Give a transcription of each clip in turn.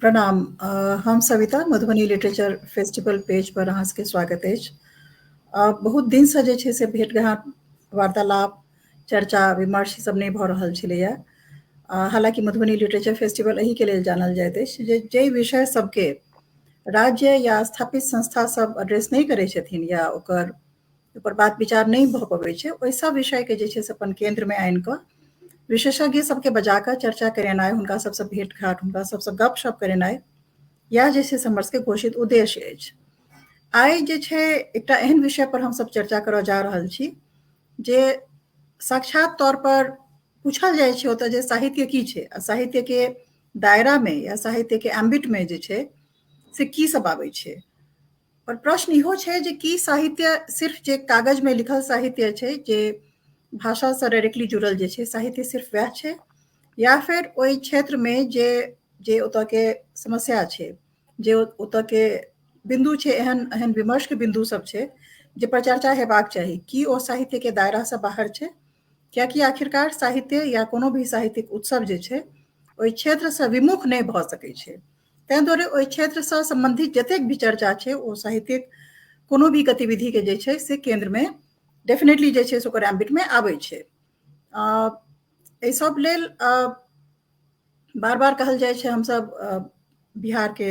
प्रणाम। हम Savita, Madhubani literature festival page पर अहाँ सबके स्वागत अछि। बहुत दिनसँ जे छै से भेँट घाँट, वार्तालाप, चर्चा विमर्श सब नहि भऽ रहल छलैया। हालाँकि मधुबनी लिटरेचर फेस्टिवल एहिके लेल जानल जाइत अछि जे जाहि विषय सबके राज्य या स्थापित संस्था सब एड्रेस नहि करै छथिन या ओकर ओकर बात विचार नहि भऽ पबै छै, ओहि सब विषयके जे छै से अपन केन्द्रमे आनि कऽ विशेषज्ञ सबके बजा कऽ चर्चा करेनाइ, हुनका सबसँ भेँट घाँट, हुनका सबसँ गपशप करेनाइ, इएह जे छै से हमर सबके घोषित उद्देश्य अछि। आइ जे छै एकटा एहन विषय पर हमसब चर्चा करऽ जा रहल छी जे साक्षात तौर पर पूछल जाइ छै ओतऽ जे साहित्य की छै आ साहित्य के दायरा मे या साहित्य के एम्बिट मे जे छै से की सब आबै छै। पर प्रश्न इहो छै जे की साहित्य सिर्फ जे कागज में लिखल साहित्य छै, जे भाषा से डायरेक्टली जुड़ल जे छै साहित्य सिर्फ वएह छै, या फिर ओहि क्षेत्र में जे जे ओतऽ के समस्या छै, जे ओतऽ के बिन्दु छै, एहन एहन विमर्श के बिन्दु सब छै जे पर चर्चा हेबाक चाही, की ओ साहित्य के दायरा से बाहर छै? कियाकि आखिरकार साहित्य या कोनो भी साहित्यिक उत्सव जे छै ओहि क्षेत्र से विमुख नहि भऽ सकै छै। ताहि दुआरे ओहि क्षेत्रसँ सम्बन्धित जतेक भी चर्चा छै ओ साहित्यिक कोनो भी गतिविधिके जे छै से केन्द्रमे डेफिनेटली जे छै से ओकर एम्बिटमे आबै छै। एहि सब लेल बार बार कहल जाइ छै हमसब बिहारके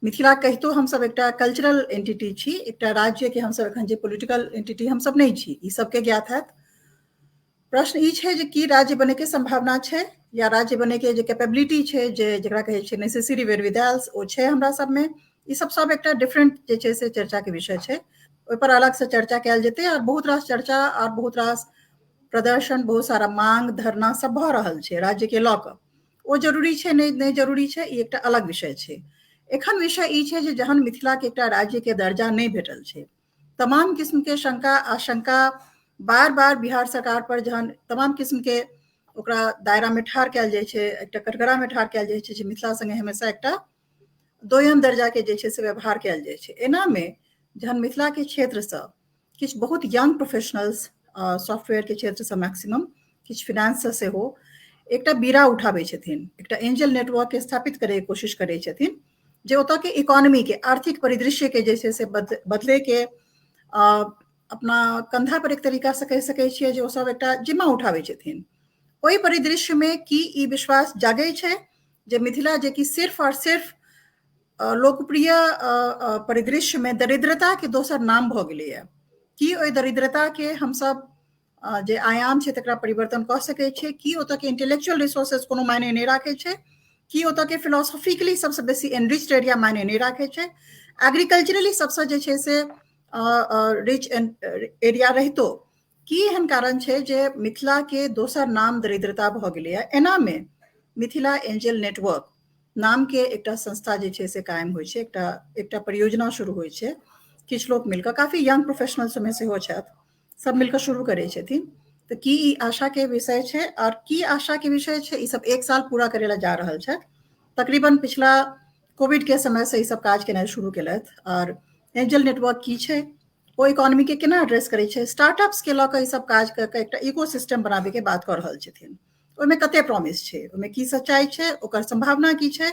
मिथिला कहितो हमसब एकटा कल्चरल एंटिटी छी, एकटा राज्यके हमसब एखन जे पोलिटिकल एंटिटी हमसब नहि छी, ई सबके ज्ञात हैत। प्रश्न ई छै जे की राज्य बनैके सम्भावना छै या राज्य बनैके जे कैपेबिलिटी छै, जे जकरा कहै छै नेसेसरी वेरविदाल्स, ओ छै हमरा सबमे? ई सब सब एकटा डिफरेंट जे छै से चर्चाके विषय छै, ओहिपर अलगसँ चर्चा कयल जेतै। आओर बहुत रास चर्चा आओर बहुत रास प्रदर्शन, बहुत सारा मांग धरना सब भऽ रहल छै राज्यके लऽ कऽ। ओ जरूरी छै नहि जरूरी छै, ई एकटा अलग विषय छै। एखन विषय ई छै जे जहन मिथिलाके एकटा राज्यके दर्जा नहि भेटल छै, तमाम किस्मके शंका आशंका बार बार बिहार सरकार पर जहन तमाम किस्मके ओकरा दायरामे ठाढ़ कयल जाइ छै, एकटा कटघरामे ठाढ़ कयल जाइ छै जे मिथिला संगे हमेशा एकटा दोयम दर्जाके जे छै से व्यवहार कयल जाइ छै। एनामे जहन मिथिलाके क्षेत्रसँ किछु बहुत यंग प्रोफेशनल्स, सॉफ्टवेयरके क्षेत्रसँ मैक्सिमम, किछु फिनेंससँ सेहो एकटा बीड़ा उठाबै छथिन, एकटा एंजल नेटवर्क स्थापित करैके कोशिश करै छथिन जे ओतऽ के इकोनॉमी के आर्थिक परिदृश्य के जे छै से बदले के अपना कंधा पर एक तरीका से कहि सकै छियै जे ओ सब एकटा जिम्मा उठाबै छथिन। ओहि परिदृश्य में की ई विश्वास जागै छै जे मिथिला जे कि सिर्फ और सिर्फ लोकप्रिय परिदृश्य में दरिद्रता के दोसर नाम भऽ गेलैया, की ओहि दरिद्रता के हमसब जे आयाम छै तकरा परिवर्तन कऽ सकै छियै? की ओतऽ के इंटेलेक्चुअल रिसोर्सेज कोनो मायने नहि राखै छै? की ओतऽ के फिलोसॉफिकली सबसँ बेसी एनरिच्ड एरिया मायने नहि राखै छै? एग्रीकल्चरली सबसँ जे छै से रिच एरिया रहितो की एहन कारण छै जे मिथिला के दोसर नाम दरिद्रता भऽ गेलैया? एनामे मिथिला एंजल नेटवर्क नाम के एकटा संस्था जे छै से कायम होइ छै, एकटा एकटा परियोजना शुरू होइ छै। किछु लोक मिलकऽ, काफी यंग प्रोफेशनल सबमे सेहो छथि, सब मिलकऽ शुरू करै छथिन। तऽ की ई आशा के विषय छै? और की आशा के विषय छै? ई सब एक साल पूरा करै लए जा रहल छथि। तकरीबन पिछला कोविड के समय से ई सब काज केनाइ शुरू केलथि। और एंजल नेटवर्क की छै, ओ इकोनॉमी के केना एड्रेस करै छै, स्टार्टअप्स के लऽ कऽ ई सब काज कऽ के एकटा इकोसिस्टम बनाबै के बात कऽ रहल छथिन, ओहिमे कते प्रॉमिस छै, ओहिमे की सच्चाइ छै, ओकर सम्भावना की छै,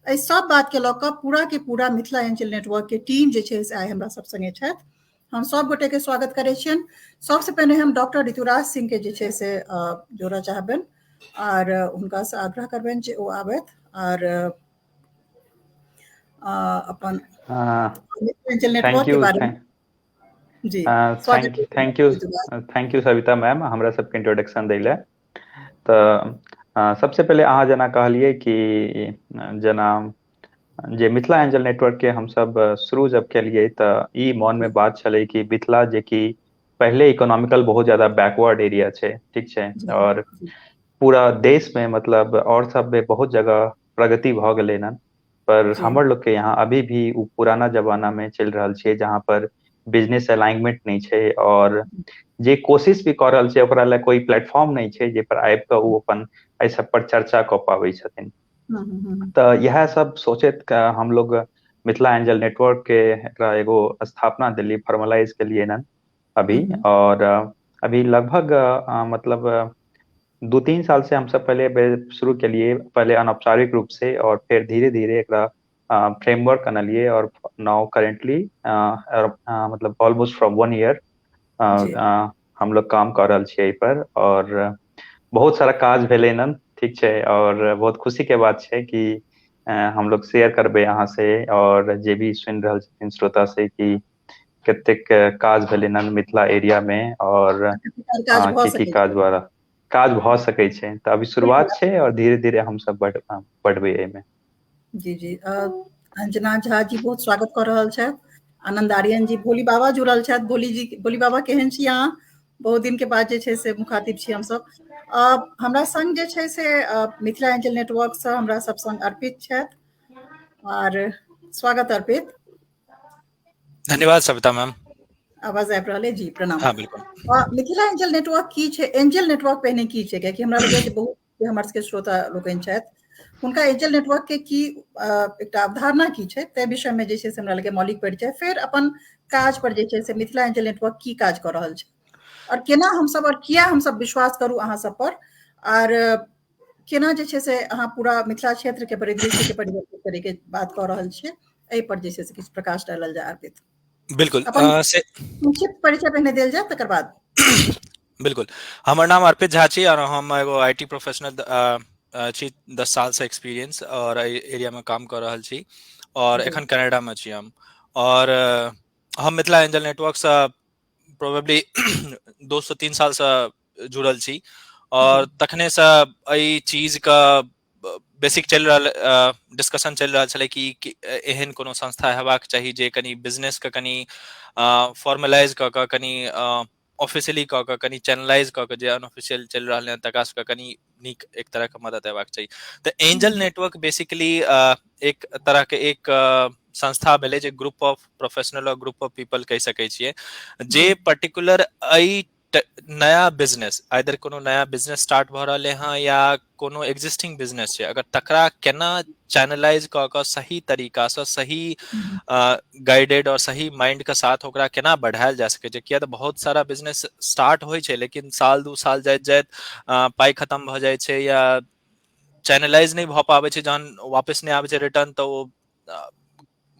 एहि सब बात के लऽ कऽ पूरा के पूरा मिथिला एंजल नेटवर्क के टीम जे छै से आइ हमरा सब संगे छथि। हम सब गोटे के स्वागत करै छियनि। सबसँ पहिने हम डॉक्टर ऋतुराज सिंह के जे छै से जोड़ऽ चाहबनि आर हुनका से आग्रह करबनि जे ओ आबथि आर अपन एंजल नेटवर्क के बारे में। जी, thank you, thank you Savita ma'am हमरा सबके इंट्रोडक्शन दै लए। तऽ सबसे पहिले अहाँ जेना कहलियै कि जेना जे मिथिला एंजल नेटवर्क के हमसब शुरू जब केलियै तऽ ई मन में बात छलै कि मिथिला जे कि पहले इकोनॉमिकल बहुत ज्यादा बैकवर्ड एरिया छै, ठीक छै, और पूरा देश में मतलब और सब में बहुत जगह प्रगति भऽ गेलै हन, पर हमर लोग के यहाँ अभी भी उ पुराना जमाना में चलि रहल छै जहाँ पर बिजनेस अलाइनमेंट नहि छै और जे कोशिश भी कऽ रहल छै ओकरा लए कोई प्लेटफॉर्म नहि छै जे पर आबि कऽ ओ अपन एहि सब पर चर्चा कऽ पाबै छथिन। तऽ इएह सब सोचैत हम लोग मिथिला एंजल नेटवर्क के एकरा एगो स्थापना दिल्ली फॉर्मलाइज केलिए हन अभी। और अभी लगभग मतलब 2-3 साल से हमसब पहिले शुरू केलिए, पहले अनौपचारिक रूप से, और फिर धीरे धीरे एकरा फ्रेमवर्क अनलिए, और now currently मतलब ऑलमोस्ट फ्रॉम 1 ईयर हम लोग काम कर रहल छियै एहि पर, और बहुत सारा काज भेलै हन, ठीक छै। और बहुत खुशी के बात छै कि हम लोग शेयर करबै अहाँ से और जे भी सुनि रहल छथिन श्रोता से कि कतेक काज भेलै हन मिथिला एरिया में, और की की काज द्वारा काज भऽ सकै छै। तऽ अभी शुरुआत छै और धीरे धीरे हमसब बढ़बै एहिमे। जी जी। अंजना झा जी बहुत स्वागत कऽ रहल छथि। आनंद आर्यन जी, भोली बाबा जुड़ल छथि। भोली जी, भोली बाबा केहन छी अहाँ? बहुत दिन के बाद जे छै से मुखातिब छी हमसब। हमरा संग जे छै से मिथिला एंजल नेटवर्क से हमरा सब संग अर्पित छथि, और स्वागत अर्पित। धन्यवाद सविता मैम। आवाज आबि रहल है जी? प्रणाम। हाँ बिल्कुल। मिथिला एंजल नेटवर्क की छै? एंजल नेटवर्क पहिने की छै? कियाकि हमरा लगैए जे बहुत हमर सबके श्रोता लोकनि छथि, हुनका एंजल नेटवर्क के की एकटा अवधारणा की छै, ताहि विषय में जे छै से हमरा लगैए मौलिक परिचय, फेर अपन काज पर जे छै से मिथिला एंजल नेटवर्क की काज कऽ रहल छै, और केना हमसब और किया हमसब विश्वास करू अहाँ सब पर, और केना जे छै से अहाँ पूरा मिथिला क्षेत्र के परिदृश्य के परिवर्तित करे के बात कऽ रहल छियै, एहि पर जे छै से किछु प्रकाश डालल जाय अर्पित। बिल्कुल। संक्षिप्त परिचय पहिने देल जाय तकर बाद। बिल्कुल। हमर नाम अर्पित झा छी और हम एगो IT professional छी, 10 साल से एक्सपीरियंस और एहि एरिया में काम कर रहल छी, और एखन कनाडा में छी हम। और हम मिथिला एंजल नेटवर्क से प्रोबेबली 2 से 3 साल से जुड़ल छी, और तखने से एहि चीज के बेसिक चलि रहल डिस्कशन चलि रहल छलै कि एहन कोनो संस्था हेबाक चाही जे कनि बिजनेस के कनि फॉर्मलाइज कऽ कऽ, कनि ऑफिशियली कऽ कऽ, कनि चैनलाइज कऽ कऽ, जे अनऑफिशियल चलि रहल है तकरा सबके कनि नीक एक तरह के मदद हेबाक चाही। तऽ एंजल नेटवर्क बेसिकली एक तरह के एक संस्था भेलै जे ग्रुप ऑफ प्रोफेशनल और ग्रुप ऑफ पीपल कहि सकै छियै, जे पर्टिकुलर एहि नया बिजनेस, आइदर कोनो नया बिजनेस स्टार्ट भऽ रहलै हँ या कोनो एक्जिस्टिंग बिजनेस छै, अगर तकरा केना चैनलाइज कऽ कऽ सही तरीकासँ, सही गाइडेड और सही माइंड के साथ ओकरा केना बढ़ायल जा सकै छै। किया तऽ बहुत सारा बिजनेस स्टार्ट होइ छै लेकिन साल 2 साल जाइत जाइत पाइ खतम भऽ जाइ छै या चैनलाइज नहि भऽ पाबै छै, जहन वापस नहि आबै छै रिटर्न तऽ ओ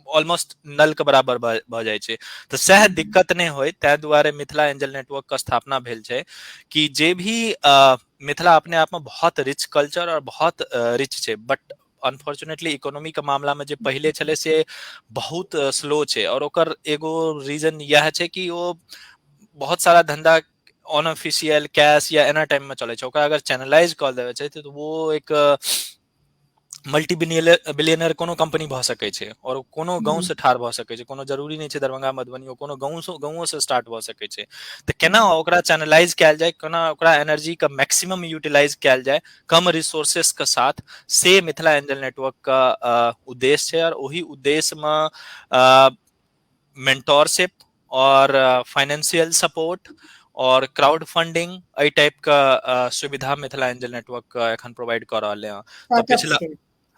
ऑलमोस्ट नल के बराबर भऽ जाइ छै। तऽ सएह दिक्कत नहि होइ, ताहि दुआरे मिथिला एंजल नेटवर्क के स्थापना भेल छै कि जे भी मिथिला अपने आप में बहुत रिच कल्चर और बहुत रिच छै, बट अनफॉर्चुनेटली इकोनॉमी के मामला में जे पहिले छलै से बहुत स्लो छै, और ओकर एगो रीजन यह छै कि ओ बहुत सारा धंधा अनऑफिशियल कैश या एना टाइम में चलै छै, ओकरा अगर चैनलाइज कऽ देवे छै तऽ वो एक मल्टी बिलियनर कोनो कंपनी भऽ सकै छै, और कोनो गाँव से ठाढ़ भऽ सकै छै, कोनो जरूरी नहि छै दरभंगा मधुबनी, कोनो गाँवो से स्टार्ट भऽ सकै छै। तऽ केना ओकरा चैनलाइज कयल जाय, केना ओकरा एनर्जी के मैक्सिमम यूटिलाइज कयल जाय कम रिसोर्सेस के साथ, से मिथिला एंजल नेटवर्क के उद्देश्य छै। और ओहि उद्देश्य में मेंटोरशिप और फाइनेंशियल सपोर्ट और क्राउड फंडिंग एहि टाइप के सुविधा मिथिला एंजल नेटवर्क एखन प्रोवाइड कऽ रहल है। तऽ पिछला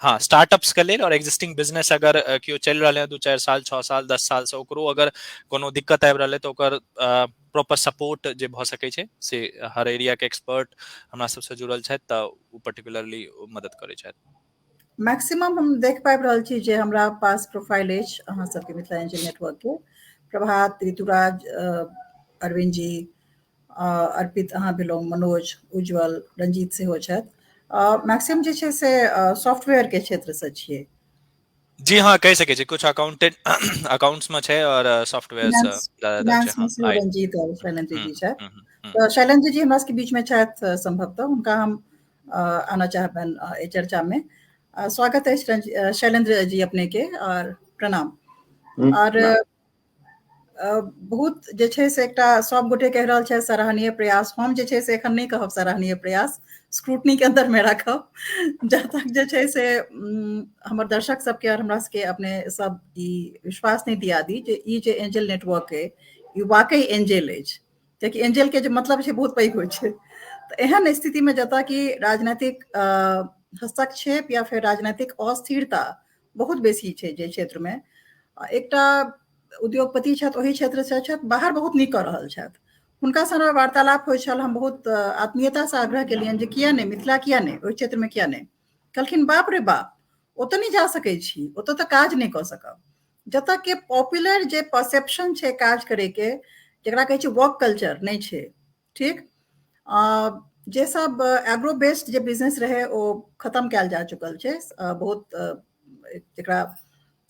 हाँ स्टार्टअप्स के लेल और एग्जिस्टिंग बिजनेस अगर केओ चलि रहल है 2 4 साल 6 साल 10 साल से, ओकरो अगर कोनो दिक्कत आबि रहल है तऽ ओकर प्रॉपर सपोर्ट जे भऽ सकै छै से हर एरिया के एक्सपर्ट हमरा सबसँ जुड़ल छथि, तऽ ओ पर्टिकुलरली मदद करै छथि। मैक्सिमम हम देख पाबि रहल छी जे हमरा पास प्रोफाइल अछि अहाँ सबके मिथिला एंजल नेटवर्क के, प्रभात, ऋतुराज, अरविंद जी, अर्पित अहाँ भेलहुँ, मनोज, उज्जवल, रंजीत सेहो छथि। मैक्सिमम जे छै से सॉफ्टवेयर के क्षेत्र से छियै। जी हाँ, कहि सकै छी कुछ अकाउंटेंट अकाउंट्स में छै और सॉफ्टवेयर से ज्यादातर छै। हाँ, रंजीत और शैलेंद्र जी छथि। तऽ शैलेंद्र जी हमरा सबके बीच में छथि, संभवतः हुनका हम आना चाहबनि एहि चर्चा में। स्वागत अछि शैलेंद्र जी अपने के और प्रणाम। और बहुत जे छै से एकटा सब गोटे कहि रहल छथि सराहनीय प्रयास, हम जे छै से एखन नहि कहब सराहनीय प्रयास, स्क्रूटनी के अंदर में राखब जा तक जे छै से हमर दर्शक सबके और हमरा सबके अपने सब ई विश्वास नहि दिया दी जे ई जे एंजल नेटवर्क अइ ई वाकई एंजल अछि, कियाकि एंजल के जे मतलब छै बहुत पैघ होइ छै। तऽ एहन स्थिति में जतऽ कि राजनीतिक हस्तक्षेप या फेर राजनीतिक अस्थिरता बहुत बेसी छै जे क्षेत्र में, एकटा उद्योगपति छथि ओहि क्षेत्र से छथि, बाहर बहुत नीक कऽ रहल छथि, हुनकासँ हमरा वार्तालाप होइ छल। हम बहुत आत्मीयतासँ आग्रह केलियनि जे किया नहि मिथिला, किया नहि ओहि क्षेत्रमे, किया नहि। कहलखिन बाप रे बाप, ओतऽ नहि जा सकै छी, ओतऽ तऽ काज नहि कऽ सकब। जतऽ के पॉपुलर जे परसेप्शन छै काज करैके, जकरा कहै छै वर्क कल्चर, नहि छै ठीक। जे सब एग्रो बेस्ड जे बिजनेस रहै ओ खत्म कयल जा चुकल छै। बहुत जकरा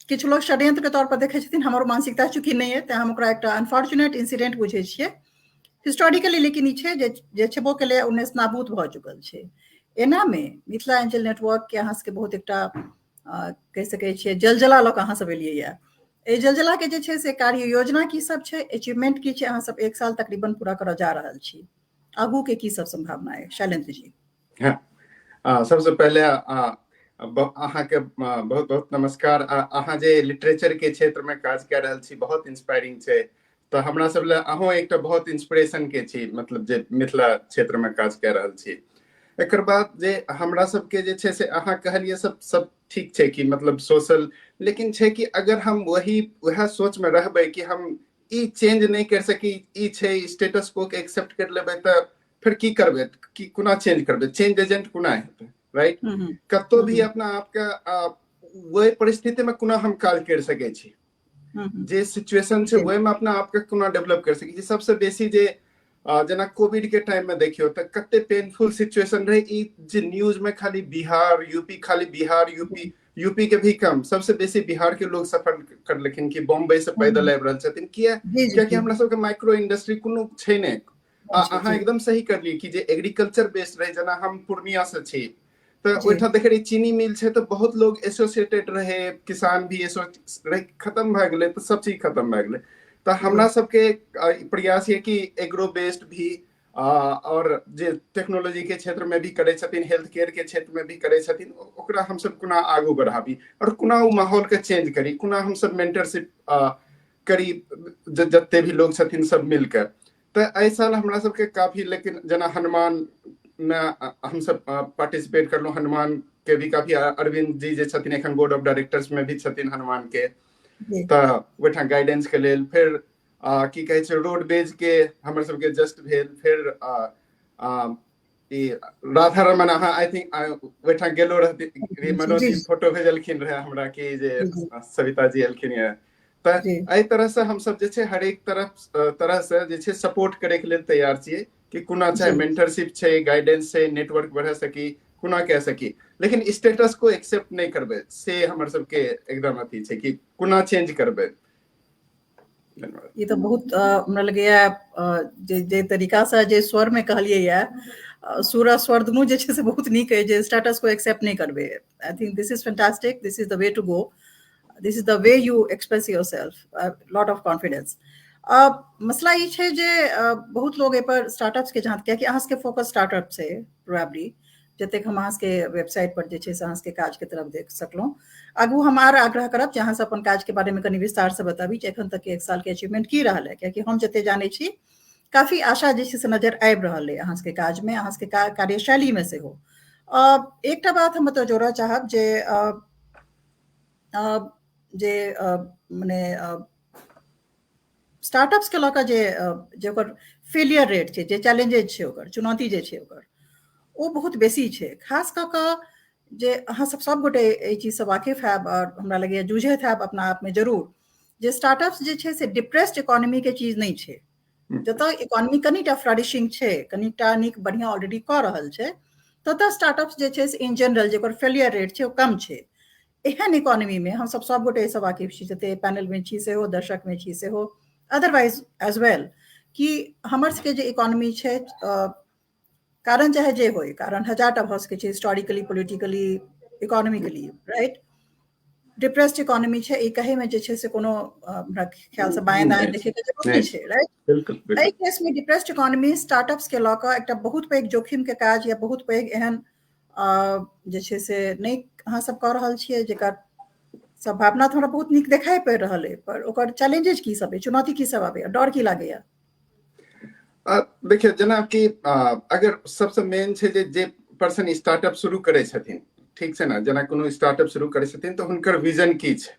किछु लोग षड्यंत्र के तौर पर देखै छथिन, हमर मानसिकता चूँकि नहि अइ तेँ हम ओकरा एकटा अनफॉर्चुनेट इंसिडेंट बुझै छियै हिस्टोरिकली, लेकिन ई छै जे जे छेबो केलै ओ नेस्तनाबूत भऽ चुकल छै। एनामे मिथिला एंजल नेटवर्क के अहाँ सबके बहुत एकटा कहि सकै छियै जलजला लऽ कऽ अहाँ सब एलियै यऽ। एहि जलजला के जे छै से कार्य योजना की सब छै, अचीवमेंट की छै, अहाँ सब एक साल तकरीबन पूरा करऽ जा रहल छी, आगू के की सब संभावना है? शैलेंद्र जी। हाँ, सबसे पहले अहाँके बहुत बहुत नमस्कार। अहाँ जे लिटरेचर के क्षेत्र में काज कर रहल छी बहुत इंस्पायरिंग छै, तऽ हमरा सब लए अहूँ एकटा बहुत इंस्पिरेशन के छी, मतलब जे मिथिला क्षेत्र में काज कर रहल छी। एकर बाद जे हमरा सबके जे छै से अहाँ कहलियै सब सब ठीक छै कि मतलब सोशल, लेकिन छै कि अगर हम वही वएह सोच में रहबै कि हम ई चेंज नहि कर सकी, ई छै स्टेटस को के एक्सेप्ट कर लेबै, तऽ फेर की करबै, की कोना चेंज करबै, चेंज एजेंट कोना हेतै, राइट? कतौ भी अपना आपके वही परिस्थिति में कोना हम काज कर सकै छी, जे सिचुएशन छै ओहिमे अपना आपके कोना डेवलप कर सकै छी। सबसे बेसी जे जेना कोविड के टाइम में देखियौ तऽ कते पेनफुल सिचुएशन रहे, ई जे न्यूज में खाली बिहार यूपी, खाली बिहार यूपी, यूपी के भी कम, सबसे बेसी बिहार के लोग सफर करलखिन कि बॉम्बे से पैदल आबि रहल छथिन। किया? कियाकि हमरा सबके माइक्रो इंडस्ट्री कोनो छै नहि। अहाँ एकदम सही करलियै कि जे एग्रीकल्चर बेस्ड रहे, जेना हम पूर्णिया से छी तऽ ओहिठाम देखे रही चीनी मिल छै तऽ बहुत लोग एसोसिएटेड रहे, किसान भी रहे, खत्म भए गेलै तऽ सब चीज खत्म भए गेलै। तऽ हमरा सबके प्रयास ये कि एग्रो बेस्ड भी और जे टेक्नोलॉजी के क्षेत्र में भी करै छथिन, हेल्थ केयर के क्षेत्र में भी करै छथिन, ओकरा हमसब कोना आगू बढ़ाबी और कोना ओ माहौल के चेंज करी, कोना हमसब मेंटरशिप करी जते भी लोग छथिन सब मिलकर। तऽ एहि साल हमरा सबके काफी, लेकिन जेना हनुमान मे हमसब पार्टिसिपेट करलहुँ, हनुमान के भी काफी अरविंद जी जे छथिन एखन बोर्ड ऑफ डायरेक्टर्स में भी छथिन हनुमान के, तऽ ओहिठाम गाइडेंस के लेल। फेर की कहै छै रोडवेज के हमर सबके जस्ट भेल। फेर ई राधा रमन अहाँ I think ओहिठाम गेलो रहती, मनोज जी फोटो भेजलखिन रहे हमरा कि जे सविता जी एलखिन ये। तऽ एहि तरह से हमसब जे छै हरेक तरफ तरह से जे छै सपोर्ट करे के लेल तैयार छियै कि कोना चाहे मेंटरशिप छै, गाइडेंस छै, नेटवर्क बढ़ा सकी, कोना कह सकी, लेकिन स्टेटस को एक्सेप्ट नहि करबै से हमर सबके एकदम अथी छै कि कोना चेंज करबै। ई तऽ बहुत हमरा लगैया जे जे तरीकासँ जे स्वरमे कहलियै यऽ, सुर आ स्वर दुनू जे छै से बहुत नीक अछि, जे स्टेटस को एक्सेप्ट नहि करबै। I think this is fantastic, this is the way to go, this is the way you express yourself, lot of confidence. मसला ई छै जे बहुत लोग एहिपर स्टार्टअप्स के जहाँ, कियाकि अहाँ सबके फोकस स्टार्टअप छै प्रोबेबली, जतेक हम अहाँ सबके वेबसाइट पर जे छै से अहाँ सबके काज के तरफ देख सकलहुँ। आगू हम आर आग्रह करब जे अहाँ सब अपन काज के बारे में कनि विस्तार से बताबी जे एखन तक के एक साल के अचीवमेंट की रहल है, कियाकि हम जते जानै छी काफी आशा जे छै से नजर आबि रहल है अहाँ सबके काज में, अहाँ सबके कार्यशैली में सेहो। एकटा बात हम एतऽ जोड़ऽ चाहब जे जे मने स्टार्टअप्स के लऽ कऽ जे जे ओकर फेलियर रेट छै, जे चैलेंजेज छै, ओकर चुनौती जे छै ओकर, ओ बहुत बेसी छै। खास कऽ कऽ जे अहाँ सब सब गोटे एहि चीजसँ वाकिफ हैब आओर हमरा लगैया जूझैत हैब अपना आपमे जरूर, जे स्टार्टअप्स जे छै से डिप्रेस्ड इकोनॉमी के चीज नहि छै। जतऽ इकोनॉमी कनिटा फ्लरिशिंग छै, कनिटा नीक बढ़िआँ ऑलरेडी कऽ रहल छै, ततऽ स्टार्टअप्स जे छै से इन जनरल जे ओकर फेलियर रेट छै ओ कम छै। एहन इकोनॉमी में हम सब सब गोटे एहिसँ वाकिफ छी, जते पैनल में छी सेहो, दर्शक में छी सेहो, अदरवाइज एज वेल, कि हमर सबके जे इकोनॉमी छै, कारण चाहे जे होय, कारण हजारटा भऽ सकै छै, historically, politically, economically, right, depressed economy छै, ई कहै में जे छै से कोनो हमरा ख्याल से बाएं दाएं देखे के जरूरत नहि छै, राइट? एहि केस में डिप्रेस्ड इकोनॉमी स्टार्टअप्स के लऽ कऽ एकटा बहुत पैघ जोखिम के काज या बहुत पैघ एहन जे छै से नहि अहाँ सब कऽ रहल छियै, जेकर संभावना तऽ हमरा बहुत नीक देखाई पड़ि रहल अइ, पर ओकर चैलेंजेज की सब अइ, चुनौती की सब आबैया, डर की लागैया? देखियौ, जेना कि अगर सबसँ मेन छै जे जे पर्सन स्टार्टअप शुरू करै छथिन, ठीक छै ने, जेना कोनो स्टार्टअप शुरू करै छथिन तऽ हुनकर विजन की छै,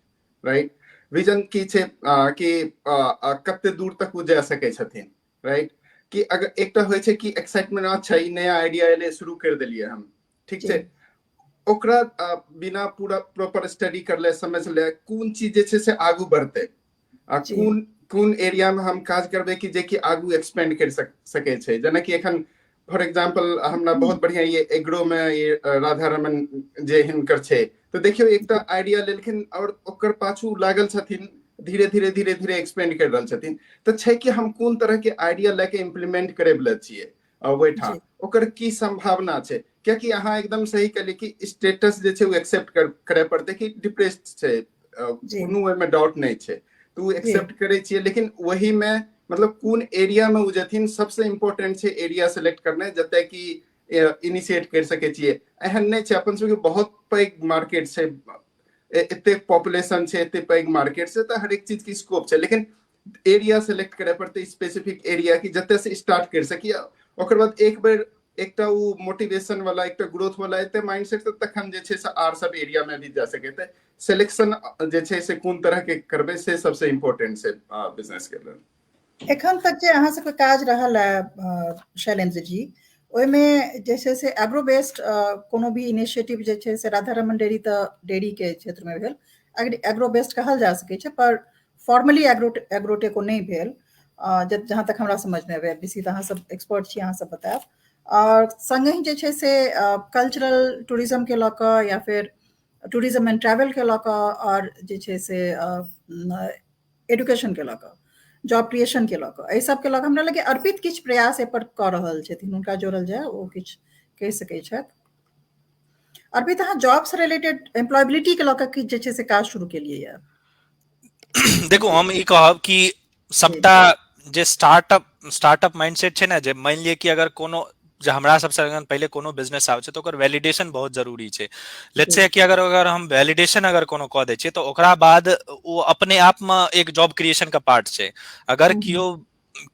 राइट? विजन की छै कि कते दूर तक ओ जा सकै छथिन, राइट? कि अगर एकटा होइ छै कि एक्साइटमेंट, अच्छा ई नया आइडिया एलै, शुरू कर देलियै हम, ठीक छै, ओकरा बिना पूरा प्रॉपर स्टडी करले, समझ ले कोन चीज जे छै से आगू बढ़तै आ कोन कोन एरिया में हम काज करबै कि जे कि आगू एक्सपेंड कर सकै छै। जेनाकि एखन फॉर एग्जाम्पल हमरा बहुत बढ़िया ये एग्रो में ये राधा रमन जे हिनकर छै, तऽ देखियौ एकटा आइडिया लेलखिन और ओकर पाछू लागल छथिन, धीरे धीरे धीरे धीरे एक्सपेंड कर रहल छथिन। तऽ छै कि हम कोन तरह के आइडिया लए के इम्प्लीमेंट करे वाला छियै ओहिठाम, ओकर की संभावना छै। कियाकि अहाँ एकदम सही कहलियै कि स्टेटस जे छै ओ एक्सेप्ट करे पड़तै कि डिप्रेस्ड छै, कोनो ओहिमे डाउट नहि छै, तऽ ओ एक्सेप्ट करै छियै। लेकिन ओहिमे मतलब कोन एरिया में ओ जेथिन, सबसे इम्पोर्टेंट छै एरिया सेलेक्ट करनाइ जतय कि इनिशिएट कर सकै छियै। एहन नहि छै, अपन सबके बहुत पैघ मार्केट छै, एतेक पॉपुलेशन छै, एते पैघ मार्केट छै, तऽ हरेक चीज के स्कोप छै, लेकिन एरिया सेलेक्ट करे पड़तै, स्पेसिफिक एरिया की जतय से स्टार्ट कर सकी। ओकर बाद एक बेर एकटा ओ मोटिवेशन वाला, एकटा ग्रोथ वाला एते माइंडसेट, तऽ तखन जे छै से आर सब एरिया में भी जा सके। तऽ सिलेक्शन जे छै से कोन तरह के करबै से सबसे इम्पोर्टेंट छै बिजनेस के लेल। एखन तक जे अहाँ सबके काज रहल है शैलेंद्र जी, ओहिमे जे छै से एग्रो बेस्ड कोनो भी इनिशिएटिव जे छै से राधा रमन डेयरी तऽ डेयरी के क्षेत्र में भेल, एग्रो बेस्ड कहल जा सकै छै, पर फॉर्मली एग्रोटेक ओ नहि भेल, जहाँ तक हमरा समझमे आबैए। बेसी तऽ अहाँ सब एक्सपर्ट छी, अहाँ सब बतायब। आओर सङ्गहि जे छै से कल्चरल टूरिज्मके लऽ कऽ या फेर टूरिज्म एंड ट्रैवलके लऽ कऽ आओर जे छै से एडुकेशनके लऽ कऽ, जॉब क्रिएशनके लऽ कऽ, एहि सबके लऽ कऽ हमरा लगैए अर्पित किछु प्रयास एहिपर कऽ रहल छथिन, हुनका जोड़ल जाय, ओ किछु कहि सकैत छथि। अर्पित, अहाँ जॉब से रिलेटेड एम्प्लॉयबिलिटी के लऽ कऽ किछु जे छै से काज शुरू केलियै यऽ? देखू, हम ई कहब कि सबटा जे स्टार्टअप माइंडसेट छै ने, जे मानि लिअ कि अगर कोनो जे हमरा सबसँ अगर पहिले कोनो बिजनेस आबै छै तऽ ओकर वैलिडेशन बहुत जरूरी छै। Let's say कि अगर अगर हम वैलिडेशन अगर कोनो कऽ दै छियै तऽ ओकरा बाद ओ अपने आप मे एक जॉब क्रिएशन के पार्ट छै। अगर केओ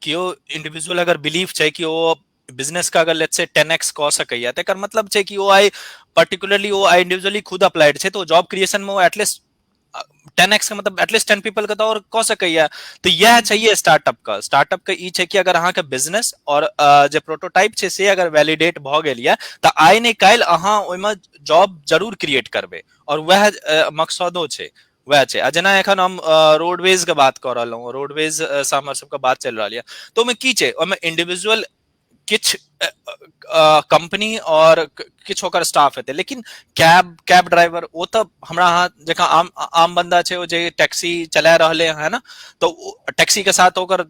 केओ इंडिविजुअल अगर बिलीफ छै कि ओ बिजनेस के अगर let's say 10x कऽ सकैया, तऽ एकर मतलब छै कि ओ आइ पर्टिकुलरली ओ आइ इंडिविजुअली खुद अप्लाइड छै, तऽ ओ जॉब क्रिएशन मे ओ एटलीस्ट 10x के मतलब एटलीस्ट 10 पीपल के तऽ और कऽ सकैया। तऽ इएह छै स्टार्टअप के। स्टार्टअप के ई छै कि अगर अहाँके बिजनेस और जे प्रोटोटाइप छै से अगर वैलिडेट भऽ गेल यऽ तऽ आइ नहि काल्हि अहाँ ओहिमे जॉब जरूर क्रिएट करबै, और वएह मकसदो छै, वएह छै। आ जेना एखन हम रोडवेज के बात कऽ रहलहुँ, रोडवेज से हमर सबके बात चलि रहल यऽ, तऽ ओहिमे की छै, ओहिमे इंडिविजुअल किछु कंपनी और किछु ओकर स्टाफ हेतै, लेकिन कैब कैब ड्राइवर ओ तऽ हमरा अहाँ जकाँ आम आम बंदा छै, ओ जे टैक्सी चला रहले है ना, तऽ टैक्सी के साथ ओकर